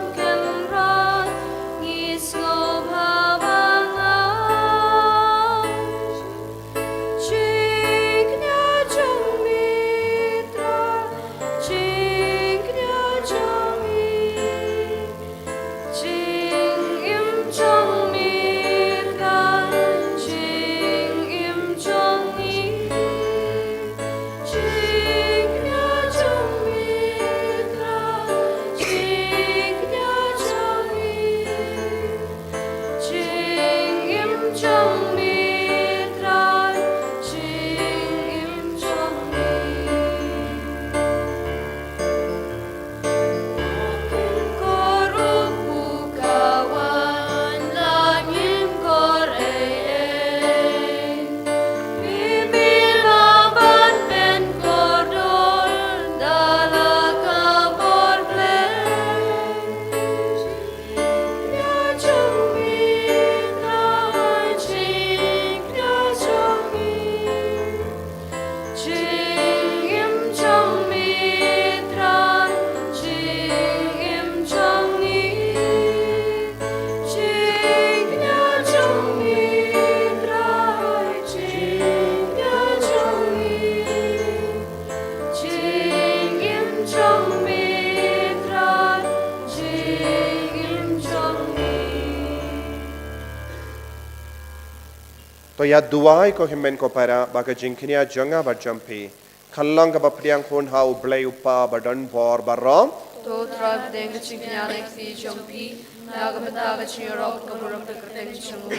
Ïa duwai ko hynmen ko para ba ka jingkñia jong nga bad jong phi kan long kaba pdiang hun ha U Blei U Kpa ba don bor baroh. To Trai, pdiang ka jingkñia na ka kti jong phi na ka bynta ka jingïaroh ka burom ka kyrteng jong u,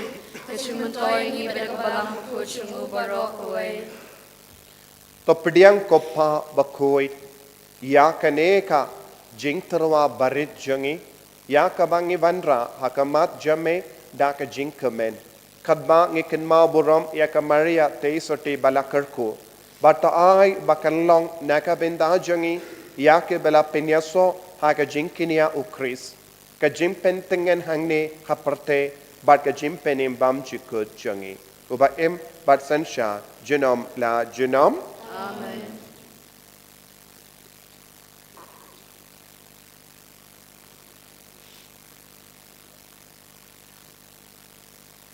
ka jingmyntoi ïa ngi bad ka balang bakhuid jong u baroh kawei. To pdiang ko Kpa bakhuid ïa kane ka jingtyrwa barit jong ngi, ïa kaba ngi wanrah ha khmat jong me da ka jingkmen. Katba ngi kynmaw burom ïa ka Maria Theisotti ba la kyrkhu, ba to ai ba kan long na ka bynta jong ngi ïa kiba la pynïasoh ha ka jingkñia U Khrist, ka jingpyntngen hangne ha pyrthei bad ka jingpynim bymjukut jong ngi, uba im bad synshar junom la junom. Amen.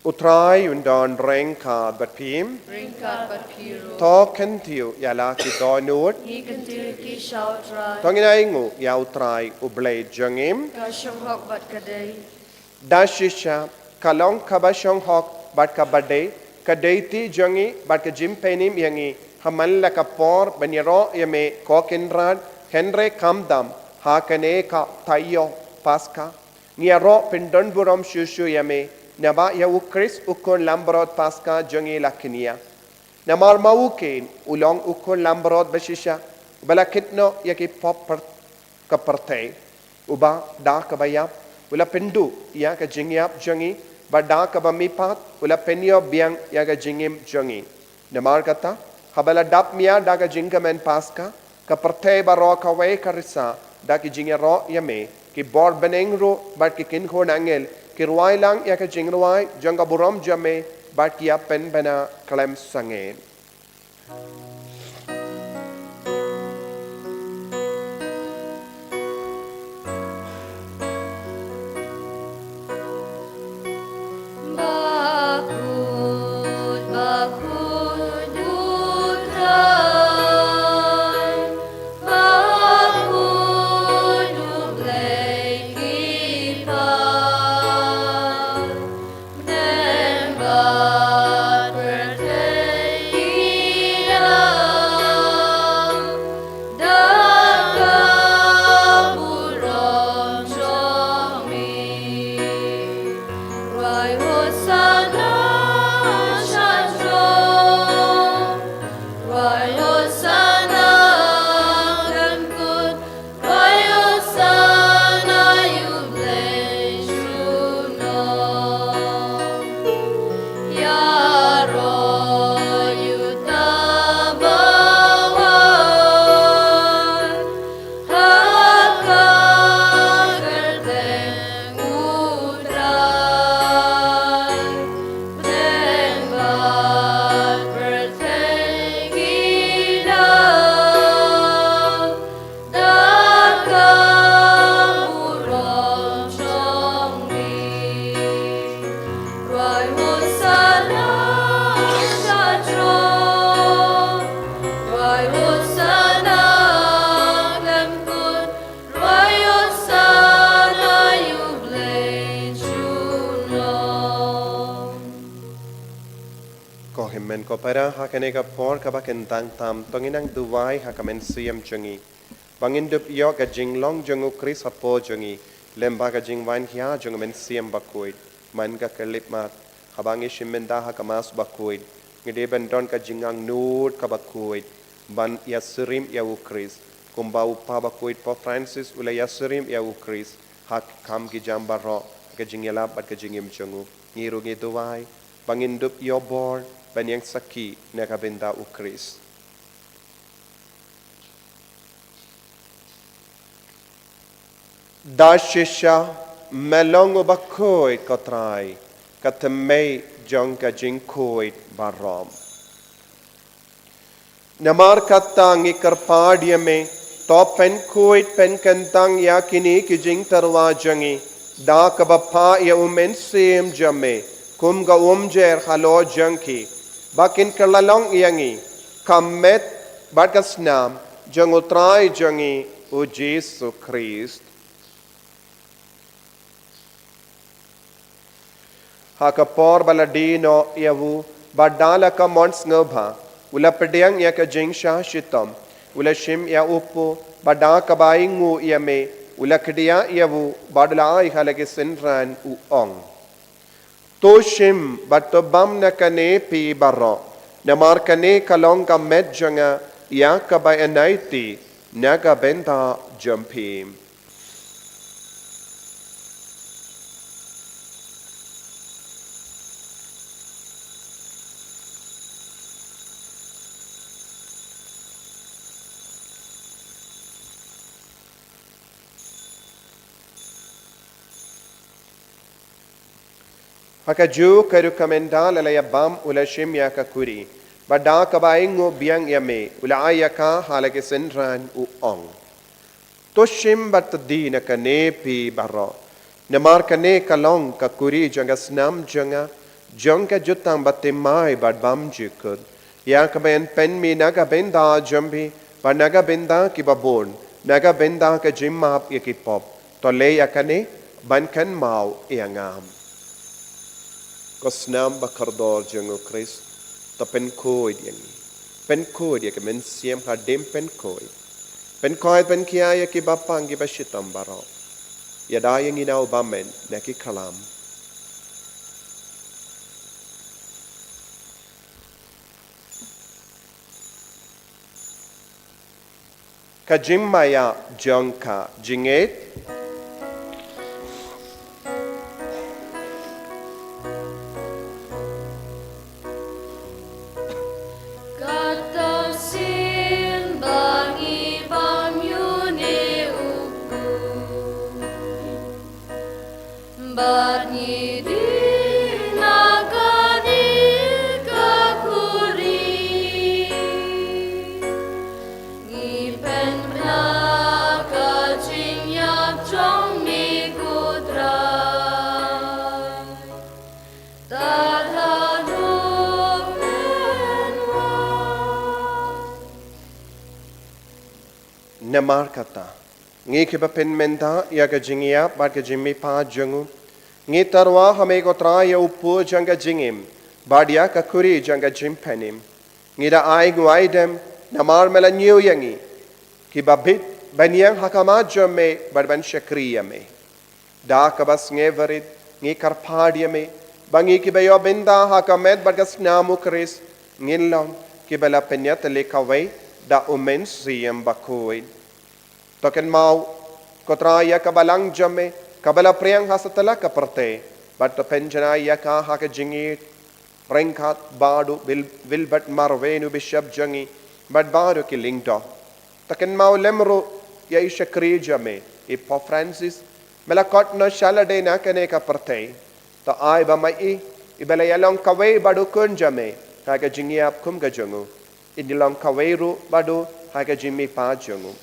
U Trai un don ryngkat bad phi. Ryngkat bad phi ruh. To kyntiew ïa la ki dohnud. Ngi kyntiew ïa ki sha U Trai. To ngin ainguh ïa U Trai U Blei jong ngi. Ka shong hok bad ka dei. Da shisha ka long kaba shong hok bad kaba dei, ka dei ti jong ngi bad ka jingpynim ïa ngi ha man la ka por ban ïaroh ïa me ko Kynrad, hynrei khamtam ha kane ka taïew Paska ngi ïaroh pyndon burom shuh shuh ïa me, naba ïa U Khrist u khun langbrot Paska jong ngi la kñia. Namar ma u keiñ u long u khun langbrot ba shisha, uba la kit noh ïa ki pop pyr-, ka pyrthei, uba da kaba ïap u la pynduh ïa ka jingïap jong ngi, bad da kaba mihpat u la pynïoh biang ïa ka jingim jong ngi. Namar kata, haba la dap mia da ka jingkmen Paska, ka pyrthei baroh kawei ka risa da ki jingïaroh ïa me, ki bor bneng ruh bad ki kynhun angel ki rwai lang ïa ka jingrwai jong ka burom jong me, bad ki ïa pynbna khlem sangeh. Bakhuid, bakhuid U Trai, bakhuid U Blei ki paid. Bneng bad pyrthei ki dap da ka burom jong me. Rwai Hosana sha throne. Rwai Hosana khlem kut. Rwai Hosana ïa U Blei junom. Ïaroh ïa uta ba wan ha ka kyrteng U Trai. Bneng bad pyrthei ki dap da ka burom jong me. Rwai Hosana sha throne. Rwai Hosana khlem kut. Rwai Hosana ïa U Blei junom. Ko hynmen ko para, ha kane ka por kaba kyntang tam, to ngin nang duwai ha ka mynsiem jong ngi. Ba ngin dup ïoh ka jinglong jong U Khrist hapoh jong ngi, lem bad ka jingwan hia jong U Mynsiem Bakhuid. Man ka khyllipmat, haba ngi shim bynta ha ka Mass bakhuid, ngi dei ban don ka jingangnud kaba khuid ban ïasyriem ïa U Khrist, kumba U Kpa Bakhuid Pope Francis u la ïasyriem ïa U Khrist ha ki kam ki jam baroh, ha ka jingïalap bad ka jingim jong u. Ngi ruh ngi duwai ba ngin dup ïoh bor ban ïeng sakhi na ka bynta U Khrist. Da shisha me long uba khuid, ko Trai, ka thymmei jong ka jingkhuid baroh. Namar kata ngi kyrpad ïa me, to pynkhuid pynkyntang ïa kine ki jingtyrwa jong ngi da kaba phah ïa U Mynsiem jong me kum ka umjer halor jong ki, ba kin kylla long ïa ngi ka met bad ka snam jong U Trai jong ngi U Jisu Khrist. Ha ka por ba la die noh ïa u, Bad da la ka mon sngewbha, u la pdiang ïa ka jingshah shitom, u la shim ïa u kpu, bad da kaba ainguh ïa me, u la khdiah ïa u, bad u la ai ha la ki synran u ong: To shim, bad to bam na kane phi baroh, namar kane ka long ka met jong nga, ïa kaba yn aiti, na ka bynta jong phi. Ha kajuh ka rukom ynda la la ïa bam u la shim ïa ka kuri. Bad da kaba ainguh biang ïa me, u la ai ïa ka ha la ki synran u ong: To shim bad to die na kane phi baroh. Namar kane ka long ka kuri jong ka snam jong nga, jong ka jutang bathymmai bad bymjukut, ïa kaba yn pynmih na ka bynta jong phi, bad na ka bynta kiba bun, na ka bynta ka jingmap ïa ki pop. To leh ïa kane ban kynmaw ïa nga. Ko snam bakordor jong u Khrist, to pynkhuid ïa ngi. Pynkhuid ïa ka mynsiem hadien pynkhuid. Pynkhuid pynkhia ïa kiba pang kiba shitom baroh. Ïada ïa ngi na u bymman na ki khlam. Ka jingmaïa jong ka jingngeit. Kata sien ba ngi bam ïa une u kpu. Bad ngi die na kane ka kuri. Ngi pynbna ka jingïap jong me ko Trai. Tad haduh mynwan. Namar kata, ngi kiba pynmynta ïa ka jingïap bad ka jingmihpat jong u, ngi tyrwa ha me ko Trai ïa u kpu jong ka jingim, bad ïa ka kuri jong ka jingpynim. Ngi da ainguh aidem, namar me la ñiew ïa ngi, kiba bit, ban ïeng ha khmat jong me, bad ban shakri ïa me. Da kaba sngewrit, ngi kyrpad ïa me, ba ngi kiba ïoh bynta ha ka met bad ka snam u Khrist, ngin long, kiba la pynïatylli kawei, da u Mynsiem Bakhuid. To kynmaw, ko Trai ïa ka balang jong me, kaba la pdiang ha satlak ka pyrthei, bad to pynjanai ïa ka ha ka jingïeit, ryngkat baroh u Wil-, Wilbert Marwein u Bishop jong ngi, bad baroh ki lyngdoh. To kynmaw lem ruh ïa i shakri jong me, i Pope Francis, me la kot noh sha lade na kane ka pyrthei. To ai ba ma i, iba la ïalong kawei bad u Khun jong me, ha ka jingïap kum ka jong u, in long kawei ruh bad u, ha ka jingmihpat jong u.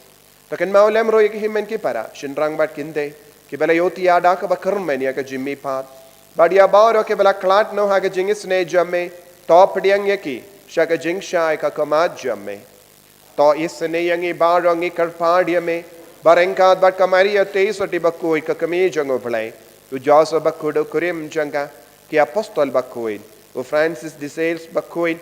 To kynmaw lem ruh ïa ki hynmen ki para, shynrang bad kynthei, kiba la ïohthiah da kaba kyrmen ïa ka jingmihpat. Bad ïa baroh kiba la khlad noh ha ka jingisynei jong me, to pdiang ïa ki, sha ka jingshai ka khmat jong me. To isynei ïa ngi baroh ngi kyrpad ïa me, ba ryngkat bad ka Maria Theisotti bakhuid ka kmie jong u Blei, u Joseph bakhuid u kurim jong ka, ki apostol bakhuid, u Francis de Sales bakhuid,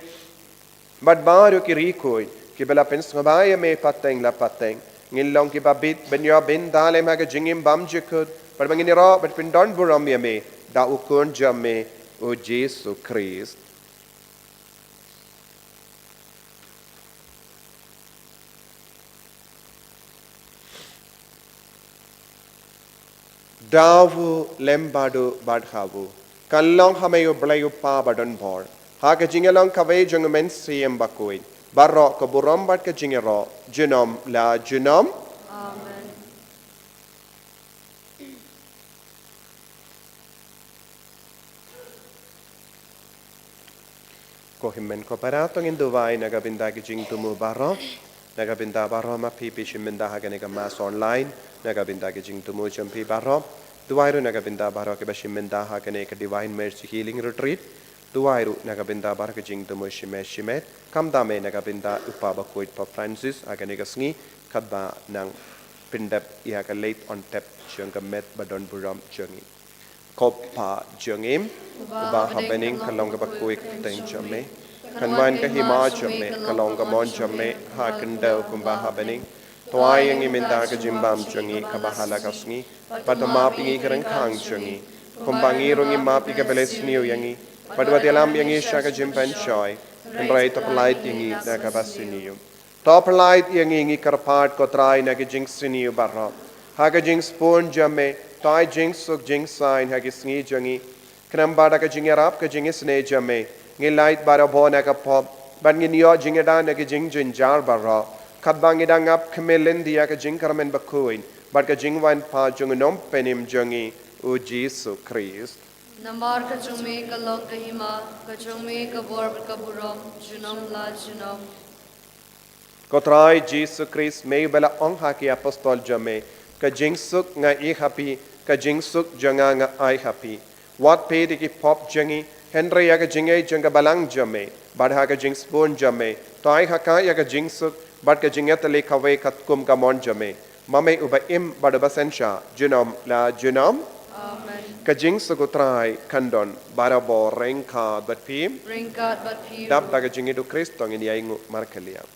bad baroh ki riewkhuid, kiba la pynsngewbha ïa me pateng la pateng. Ngin long kiba bit, ban ïoh bynta lem ha ka jingim bymjukut, bad ba ngin ïaroh, bad pyndonburom ïa me, da u Khun jong me, u Jisu Khrist. Da u lem bad u bad ha u. Kan long ha me u Blei u Kpa badonbor. Ha ka jingïalong kawei jong u Mynsiem Bakhuid. Baroh ka burom bad ka jingïaroh. Junom la junom. Amen. Ko hynmen ko para, to ngin duwai na ka bynta ki jingthmu baroh, na ka bynta baroh ma phi phi shim bynta ha kane ka mass online, na ka bynta ki jingthmu jong phi baroh, duwai ruh na ka bynta baroh kiba shim bynta ha kane ka Divine Mercy Healing Retreat, duwai ruh na ka bynta baroh ki jingthmu shimet shimet, khamtam eh na ka bynta u Kpa bakhuid Pope Francis ha kane ka sngi, katba nang pyndep ïa ka leit on tep jong ka met badonburom jong ngi. Ko Pa jong ngi uba ha bneng, ka long ka bakhuid ka kyrteng jong me. Kan wan ka hima jong me, ka long ka mon jong me ha khyndew kumba ha bneng. To ai ïa ngi mynta ka jingbam jong ngi kaba ha la ka sngi, bad to map ïa ngi ki ryngkhang jong ngi, kumba ngi ruh ngi map ïa kiba la sniew ïa ngi. Bad wat ïalam ïa ngi sha ka jingpynshoi, hynrei to pyllait ïa ngi na kaba sniew. To pyllait ïa ngi, ngi kyrpad ko Trai, na ka jingsniew baroh. Ha ka jingsbun jong me, to ai jingsuk jingsaiñ ha ki sngi jong ngi. Khnang ba da ka jingïarap ka jingisynei jong me, ngin lait barabor na ka pop, bad ngin ïoh jingïada na ki jingjynjar baroh, katba ngi dang ap khmih lynti ïa ka jingkyrmen bakhuid bad ka jingwan pat jong u Nongpynim jong ngi, u Jisu Khrist. Namar ka jong me ka long ka hima, ka jong me ka bor bad ka burom, junom la junom. Ko Trai Jisu Khrist, me uba la ong ha ki apostol jong me, ka jingsuk nga ai ha phi, ka jingsuk jong nga nga ai ha phi. Wat peit ïa ki pop jong ngi, hynrei ïa ka jingngeit jong ka balang jong me, bad ha ka jingsbun jong me, to ai ha ka ïa ka jingsuk bad ka jingïatylli kawei katkum ka mon jong me, ma me uba im bad uba synshar junom la junom. Amen. Ka jingsuk u Trai kan don barabor ryngkat bad phi. Ryngkat bad phi. Dap da ka jingïeit u Khrist to ngin ïai nguh markylliang.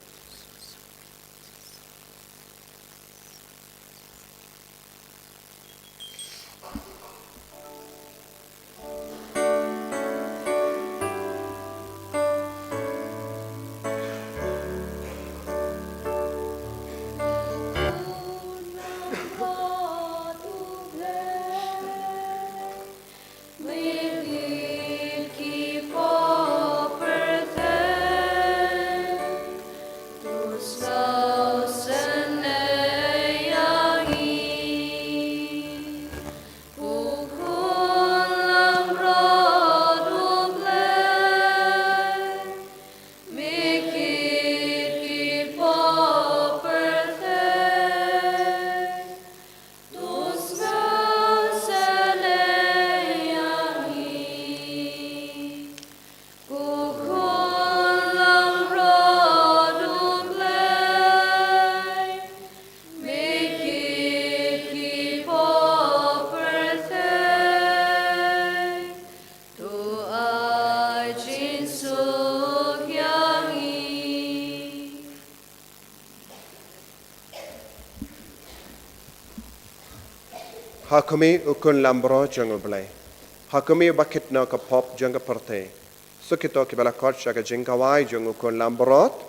Ha khmih u khun langbrot jong U Blei. Ha khmih uba kit noh ka pop jong ka pyrthei. Suk ïa kito kiba la khot sha ka jingkhawai jong u khun langbrot.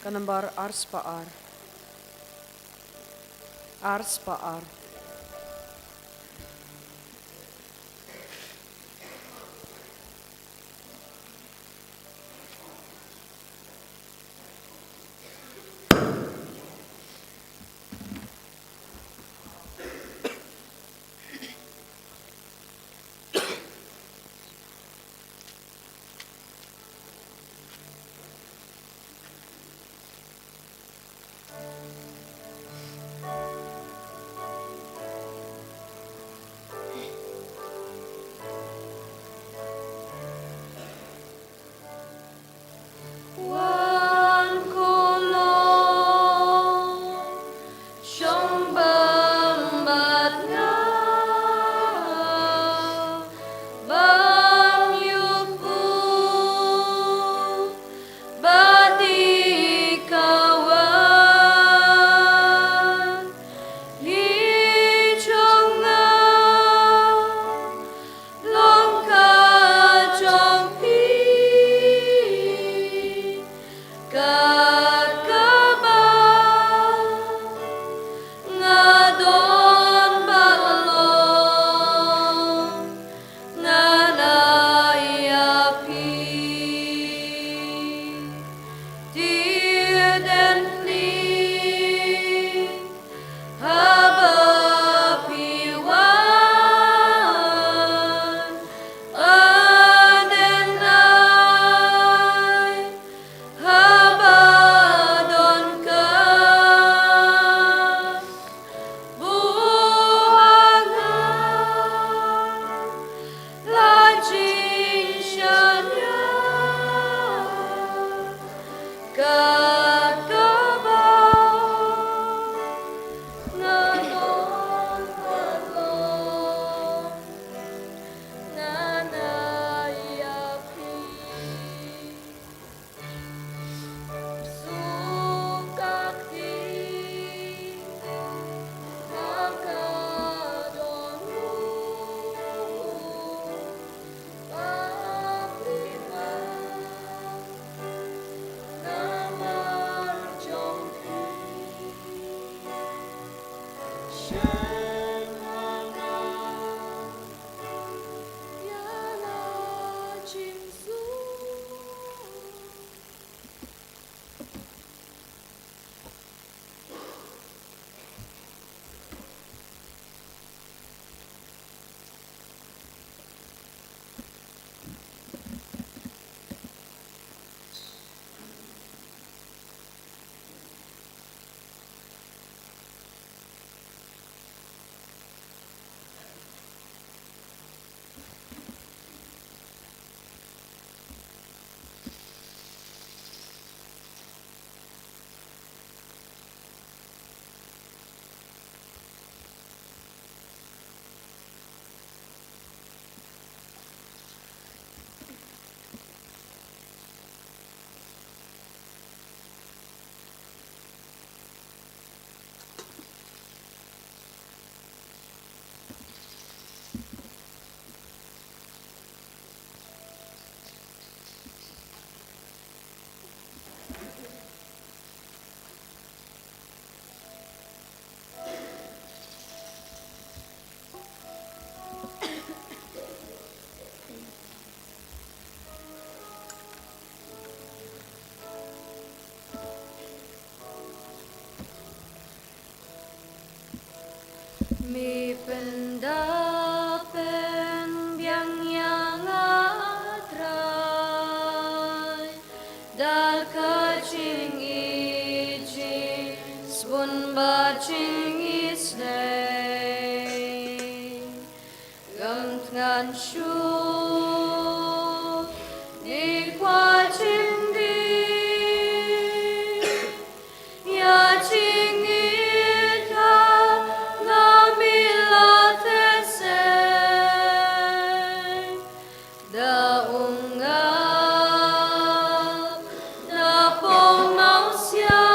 Ka nambar arspah ar. Arspah ar. Kat kaba nga don paralok, nga nang ïa phi. Suka kti ha ka dohnud. Me pynda pynbiang ïa nga, Trai, da ka jingïeit, jingsbun bad jingisynei. Ngam thngan shuh, ngi kwah jingdih ïa jingïeit ha nga, me la theh seng da u ngap na pong mawsiang.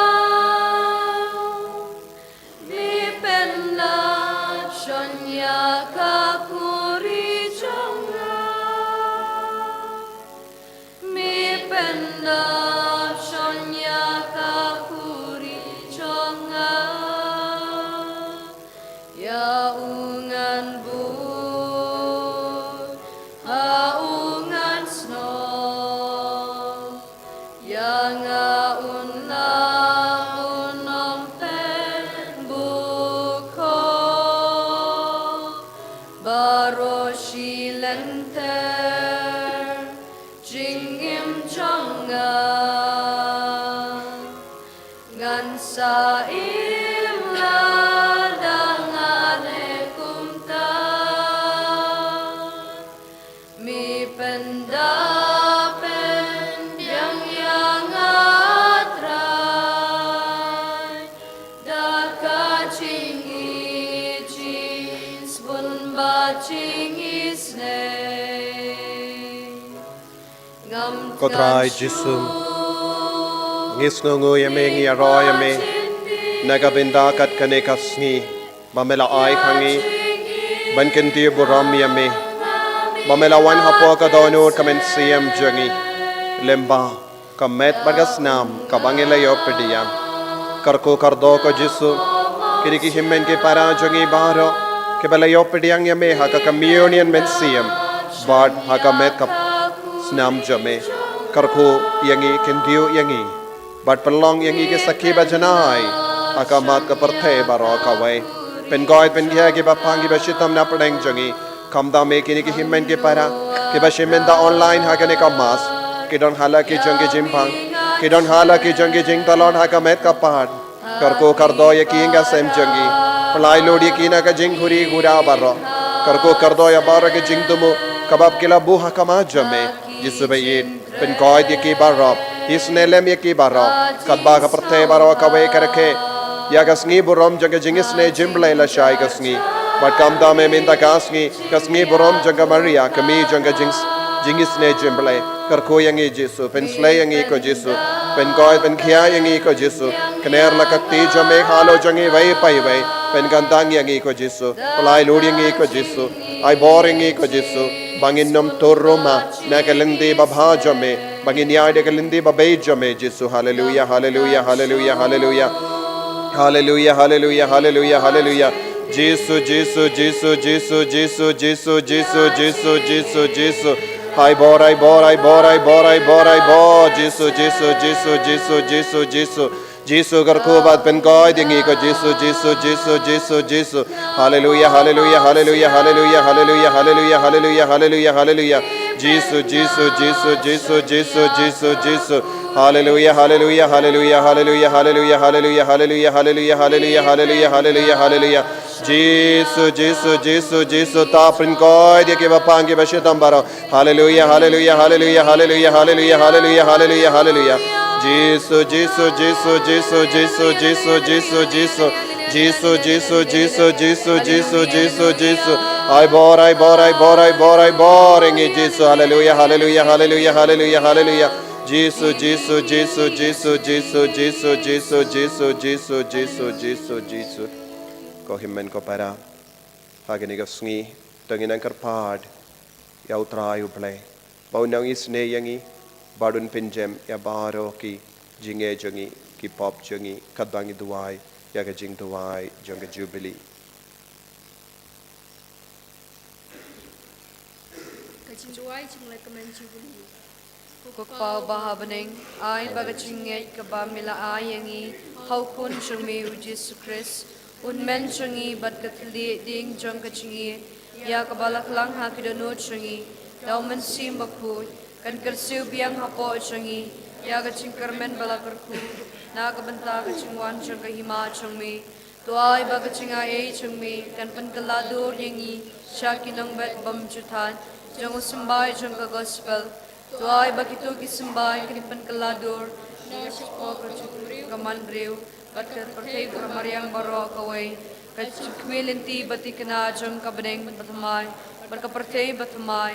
Me pyndap shon ïa ka khuri jong nga. Me pyndap shon ïa ka khuri jong nga. Ïa u ngan bud ha u ngan snoh. Ïa nga u nang u nongpynbun ko baroh shi lynter jingim jong nga. Ngan sa im lada ngan ïeh kumta. Me pyndap pynbiang ïa nga, Trai, da ka jingïeit, jingsbun bad jingisynei. Ko Trai Jisu, ngi sngewnguh ïa me, ngi ïaroh ïa me na ka bynta kat kane ka sngi ba me la ai ha ngi ban kyntiew burom ïa me, ba me la wan hapoh ka dohnud ka mynsiem jong ngi, lyngba ka met bad ka snam kaba ngi la ïoh pdiang. Kyrkhu kyrdoh ko Jisu, kine ki hynmen ki para jong ngi baroh kiba la ïoh pdiang ïa me ha ka communion mynsiem bad ha ka met ka snam jong me. Kyrkhu ïa ngi, kyntiew ïa ngi bad pynlong ïa ngi ki sakhi ba janai ha khmat ka pyrthei baroh kawei. Pynkoit pynkhia kiba pang kiba shitom na pdeng jong ngi. Khamtam me kine ki hynmen ki para kiba shim bynta online ha kane ka mass, ki don ha la ki jong ki jingpang, ki don ha la ki jong ki jingtlot ha ka met ka phad. Kyrkhu kyrdoh ïa ki ïing ki sem jong ki. Pynlait lut ïa ki na ka jingkhuri khura baroh. Kyrkhu kyrdoh ïa baroh ki jingthmu kaba ki la buh ha khmat jong me. Jisu ba ïeit, pynkoit ïa ki baroh. Isynei lem ïa ki baroh, katba ka pyrthei baroh kawei ka rakhe ïa ka sngi burom jong ka jingisynei jingblei lashai ka sngi. Bad kumta mynta ka sngi, ka sngi burom jong ka Maria, ka kmie jong ka jing, jingisynei jingblei. Kyrkhu ïa ngi Jisu, pynslei ïa ngi ko Jisu, pynkoit pynkhia ïa ngi ko Jisu. Kner la ka kti jong me halor jong ngi iwei pa iwei, pynkyntang ïa ngi ko Jisu, pyllait lut ïa ngi ko Jisu, ai bor ïa ngi ko Jisu, ba ngin ym tur ruh ma na ka lynti babha jong me, ba ngin ïaid da ka lynti babeit jong me Jisu. Haleluia, haleluia, haleluia, haleluia. Haleluia, haleluia, haleluia, haleluia. Jisu, Jisu, Jisu, Jisu, Jisu, Jisu, Jisu, Jisu, Jisu, Jisu. Ai bor, ai bor, ai bor, ai bor, ai bor, ai bor. Jisu, Jisu, Jisu, Jisu, Jisu, Jisu. Jisu kyrkhu bad pynkoit ïa ngi ko Jisu, Jisu, Jisu, Jisu, Jisu. Haleluia, haleluia, haleluia, haleluia, haleluia, haleluia, haleluia, haleluia, haleluia. Jisu, Jisu, Jisu, Jisu, Jisu, Jisu, Jisu. Haleluia, haleluia, haleluia, haleluia, haleluia, haleluia, haleluia, haleluia, haleluia, haleluia, haleluia, haleluia. Jisu, Jisu, Jisu, Jisu, ta pynkoit ïa kiba pang kiba shitom baroh. Haleluia, haleluia, haleluia, haleluia, haleluia, haleluia, haleluia, haleluia. Jisu, Jisu, Jisu, Jisu, Jisu, Jisu, Jisu. Jisu, Jisu, Jisu, Jisu, Jisu, Jisu, Jisu. Ai bor, ai bor, ai bor, ai bor, ai bor ïa ngi Jisu. Haleluia, haleluia, haleluia, haleluia, haleluia. Jisu, Jisu, Jisu, Jisu, Jisu, Jisu, Jisu, Jisu, Jisu, Jisu, Jisu, Jisu. Ko hynmen ko para, ha kane ka sngi to ngin nang kyrpad ïa U Trai U Blei ba un nang isynei ïa ngi bad un pynjem ïa baroh ki jingeh jong ngi, ki pop jong ngi, katba ngi duwai ïa ka jingduwai jong ka Jubili. Ka jingduwai jinglehkmen Jubili. Ko Kpa uba ha bneng, ai ba ka jingngeit kaba me la ai ïa ngi ha U Khun jong me U Jisu Khrist, U Hynmen jong ngi bad ka thylliej ding jong ka jingïeit, ïa kaba la khlang ha ki dohnud jong ngi da U Mynsiem Bakhuid, kan kyrsiew biang hapoh jong ngi ïa ka jingkyrmen ba la kyrkhu na ka bynta ka jingwan jong ka Hima jong me. To ai ba ka jingaiei jong me kan pynkylla dur ïa ngi sha ki nongbet bymjukut jong u symbai jong ka Gospel. To ai ba kito ki symbai kin pynkylla dur na shapoh ka jingbriew, ka manbriew bad ka pyrthei ka mariang baroh kawei, ka jingkhmih lynti ba thikna jong ka bneng bathymmai bad ka pyrthei bathymmai.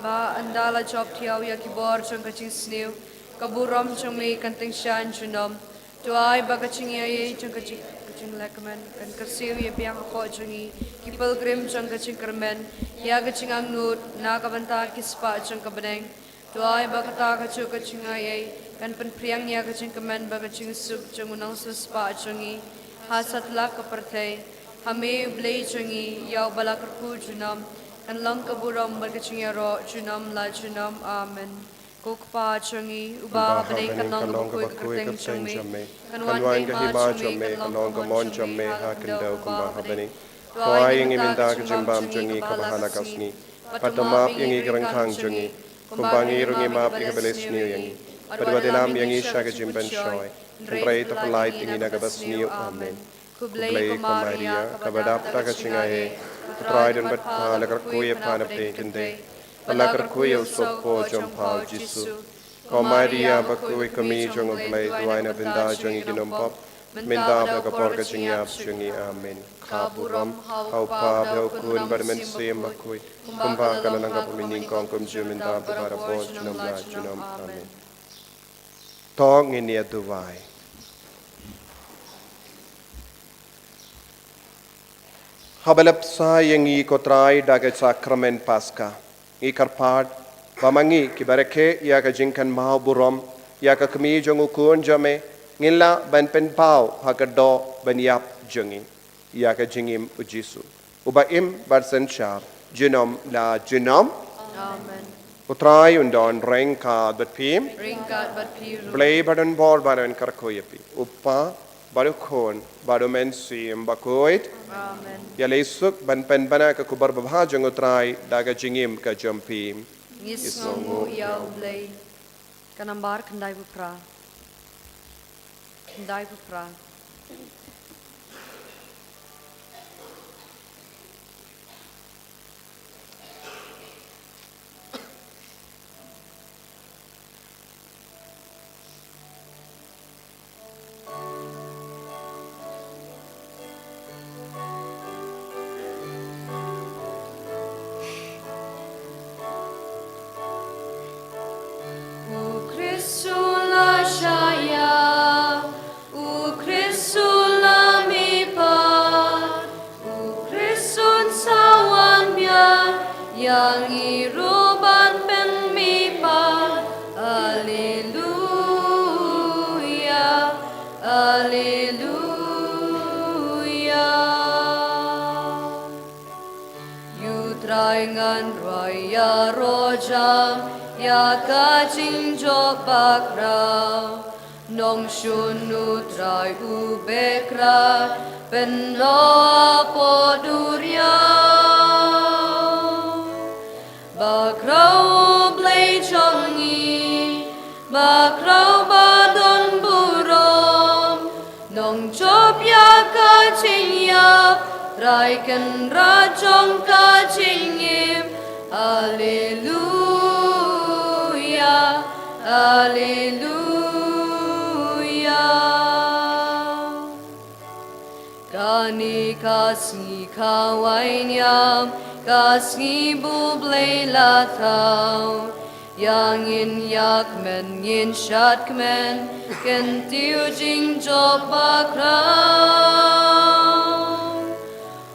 Ba ynda la jop thiaw ïa ki bor jong ka jingsniew, ka burom jong me kan tyngshaiñ junom. To ai ba ka jingaiei jong ka jing, ka jinglehkmen kan kyrsiew ïa biang hapoh jong ngi ki pilgrim jong ka jingkyrmen ïa ka jingangnud na ka bynta ki spah jong ka bneng. To ai ba kata kajuh ka jingaiei kan pynphriang ïa ka jingkmen bad ka jingsuk jong u nongsiewspah jong ngi ha satlak ka pyrthei. Ha me U Blei jong ngi, ïa uba la kyrkhu junom, kan long ka burom bad ka jingïaroh junom la junom. Amen. Ko Kpa jong ngi uba ha bneng, kan long kaba khuid ka kyrteng jong me, kan wan ka hima jong me, kan long ka mon jong me ha khyndew kumba ha bneng. To ai ïa ngi mynta ka jingbam jong ngi kaba ha la ka sngi, bad to map ïa ngi ki ryngkhang jong ngi, kumba ngi ruh ngi map ïa kiba la sniew ïa ngi, bad wat ïalam ïa ngi sha ka jingpynshoi, hynrei to pyllait ïa ngi na kaba sniew. Amen. Khublei ko Maria, kaba dap da ka jingaiei, U Trai u don bad pha, la kyrkhu ïa pha na pdeng ki kynthei, bad la kyrkhu ïa u sohpop jong pha U Jisu. Ko Maria bakhuid, ka Kmie jong U Blei, duwai na bynta jong ngi ki nongpop, mynta bad ka por ka jingïap jong ngi. Amen. Ka burom ha U Kpa, bad ha U Khun, bad ha U Mynsiem Bakhuid, kumba ka la long ha kaba nyngkong, kumjuh mynta bad barabor, junom la junom. Amen. To ngin ïa duwai. Haba la bsa ïa ngi ko Trai da ka sakramen Paska, ngi kyrpad ba ma ngi kiba rakhe ïa ka jingkynmaw burom ïa ka Kmie jong U Khun jong me, ngin lah ban pynpaw ha ka doh ban ïap jong ngi ïa ka jingim U Jisu, uba im bad synshar junom la junom. Amen. U Trai un don ryngkat bad phi. Ryngkat bad phi ruh. Blei ba don bor ba un kyrkhu ïa phi, U Kpa, bad U Khun, bad U Mynsiem Bakhuid. Amen. Ïa leit suk ban pynbna ka khubor babha jong U Trai da ka jingim ka jong phi. Ngi sngewnguh ïa U Blei. Ka nambar khyndaiphew phra. Khyndaiphew phra. Ngan rwai ïaroh jam ïa ka jingjop bakhraw. Nongshun U Trai u Bakhraw, pynnoh hapoh duriaw. Bakhraw Blei jong ngi, Bakhraw ba don burom. Nongjop ïa ka jingïap, Trai Kynrad jong ka jingim. Haleluya, haleluya. Kane ka sngi khawai niam, ka sngi ba U Blei la thaw. Ïa ngin ïakmen ngin shadkmen, kyntiew jingjop bakhraw.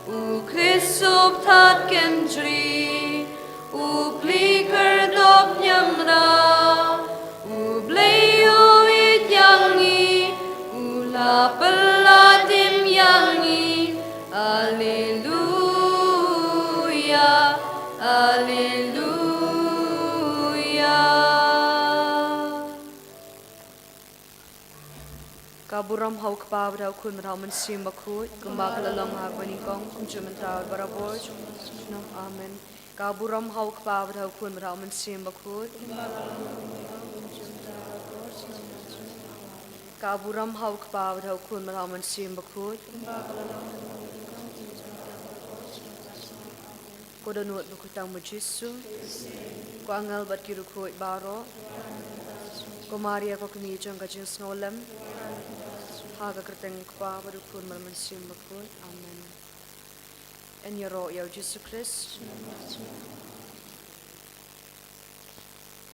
U Khrist u bthat kynjri, u plie kyrdop ñiangrah. U Blei u ïeit ïa ngi, u la pynlait im ïa ngi. Haleluya, haleluya. Ka burom ha U Kpa bad ha U Khun bad ha U Mynsiem Bakhuid, kumba ka la long ha kaba nyngkong, kumjuh mynta bad barabor, junom. Amen. Ka burom ha U Kpa bad ha U Khun bad ha U Mynsiem Bakhuid. Ka burom ha U Kpa bad ha U Khun bad ha U Mynsiem Bakhuid. Ko Dohnud bakhuid tang ba U Jisu. Ko angel bad ki riewkhuid baroh. Ko Maria ko kmie jong ka jingsngewlem. Ha ka kyrteng U Kpa bad U Khun bad U Mynsiem Bakhuid. Amen. Yn ïaroh ïa U Jisu Khrist.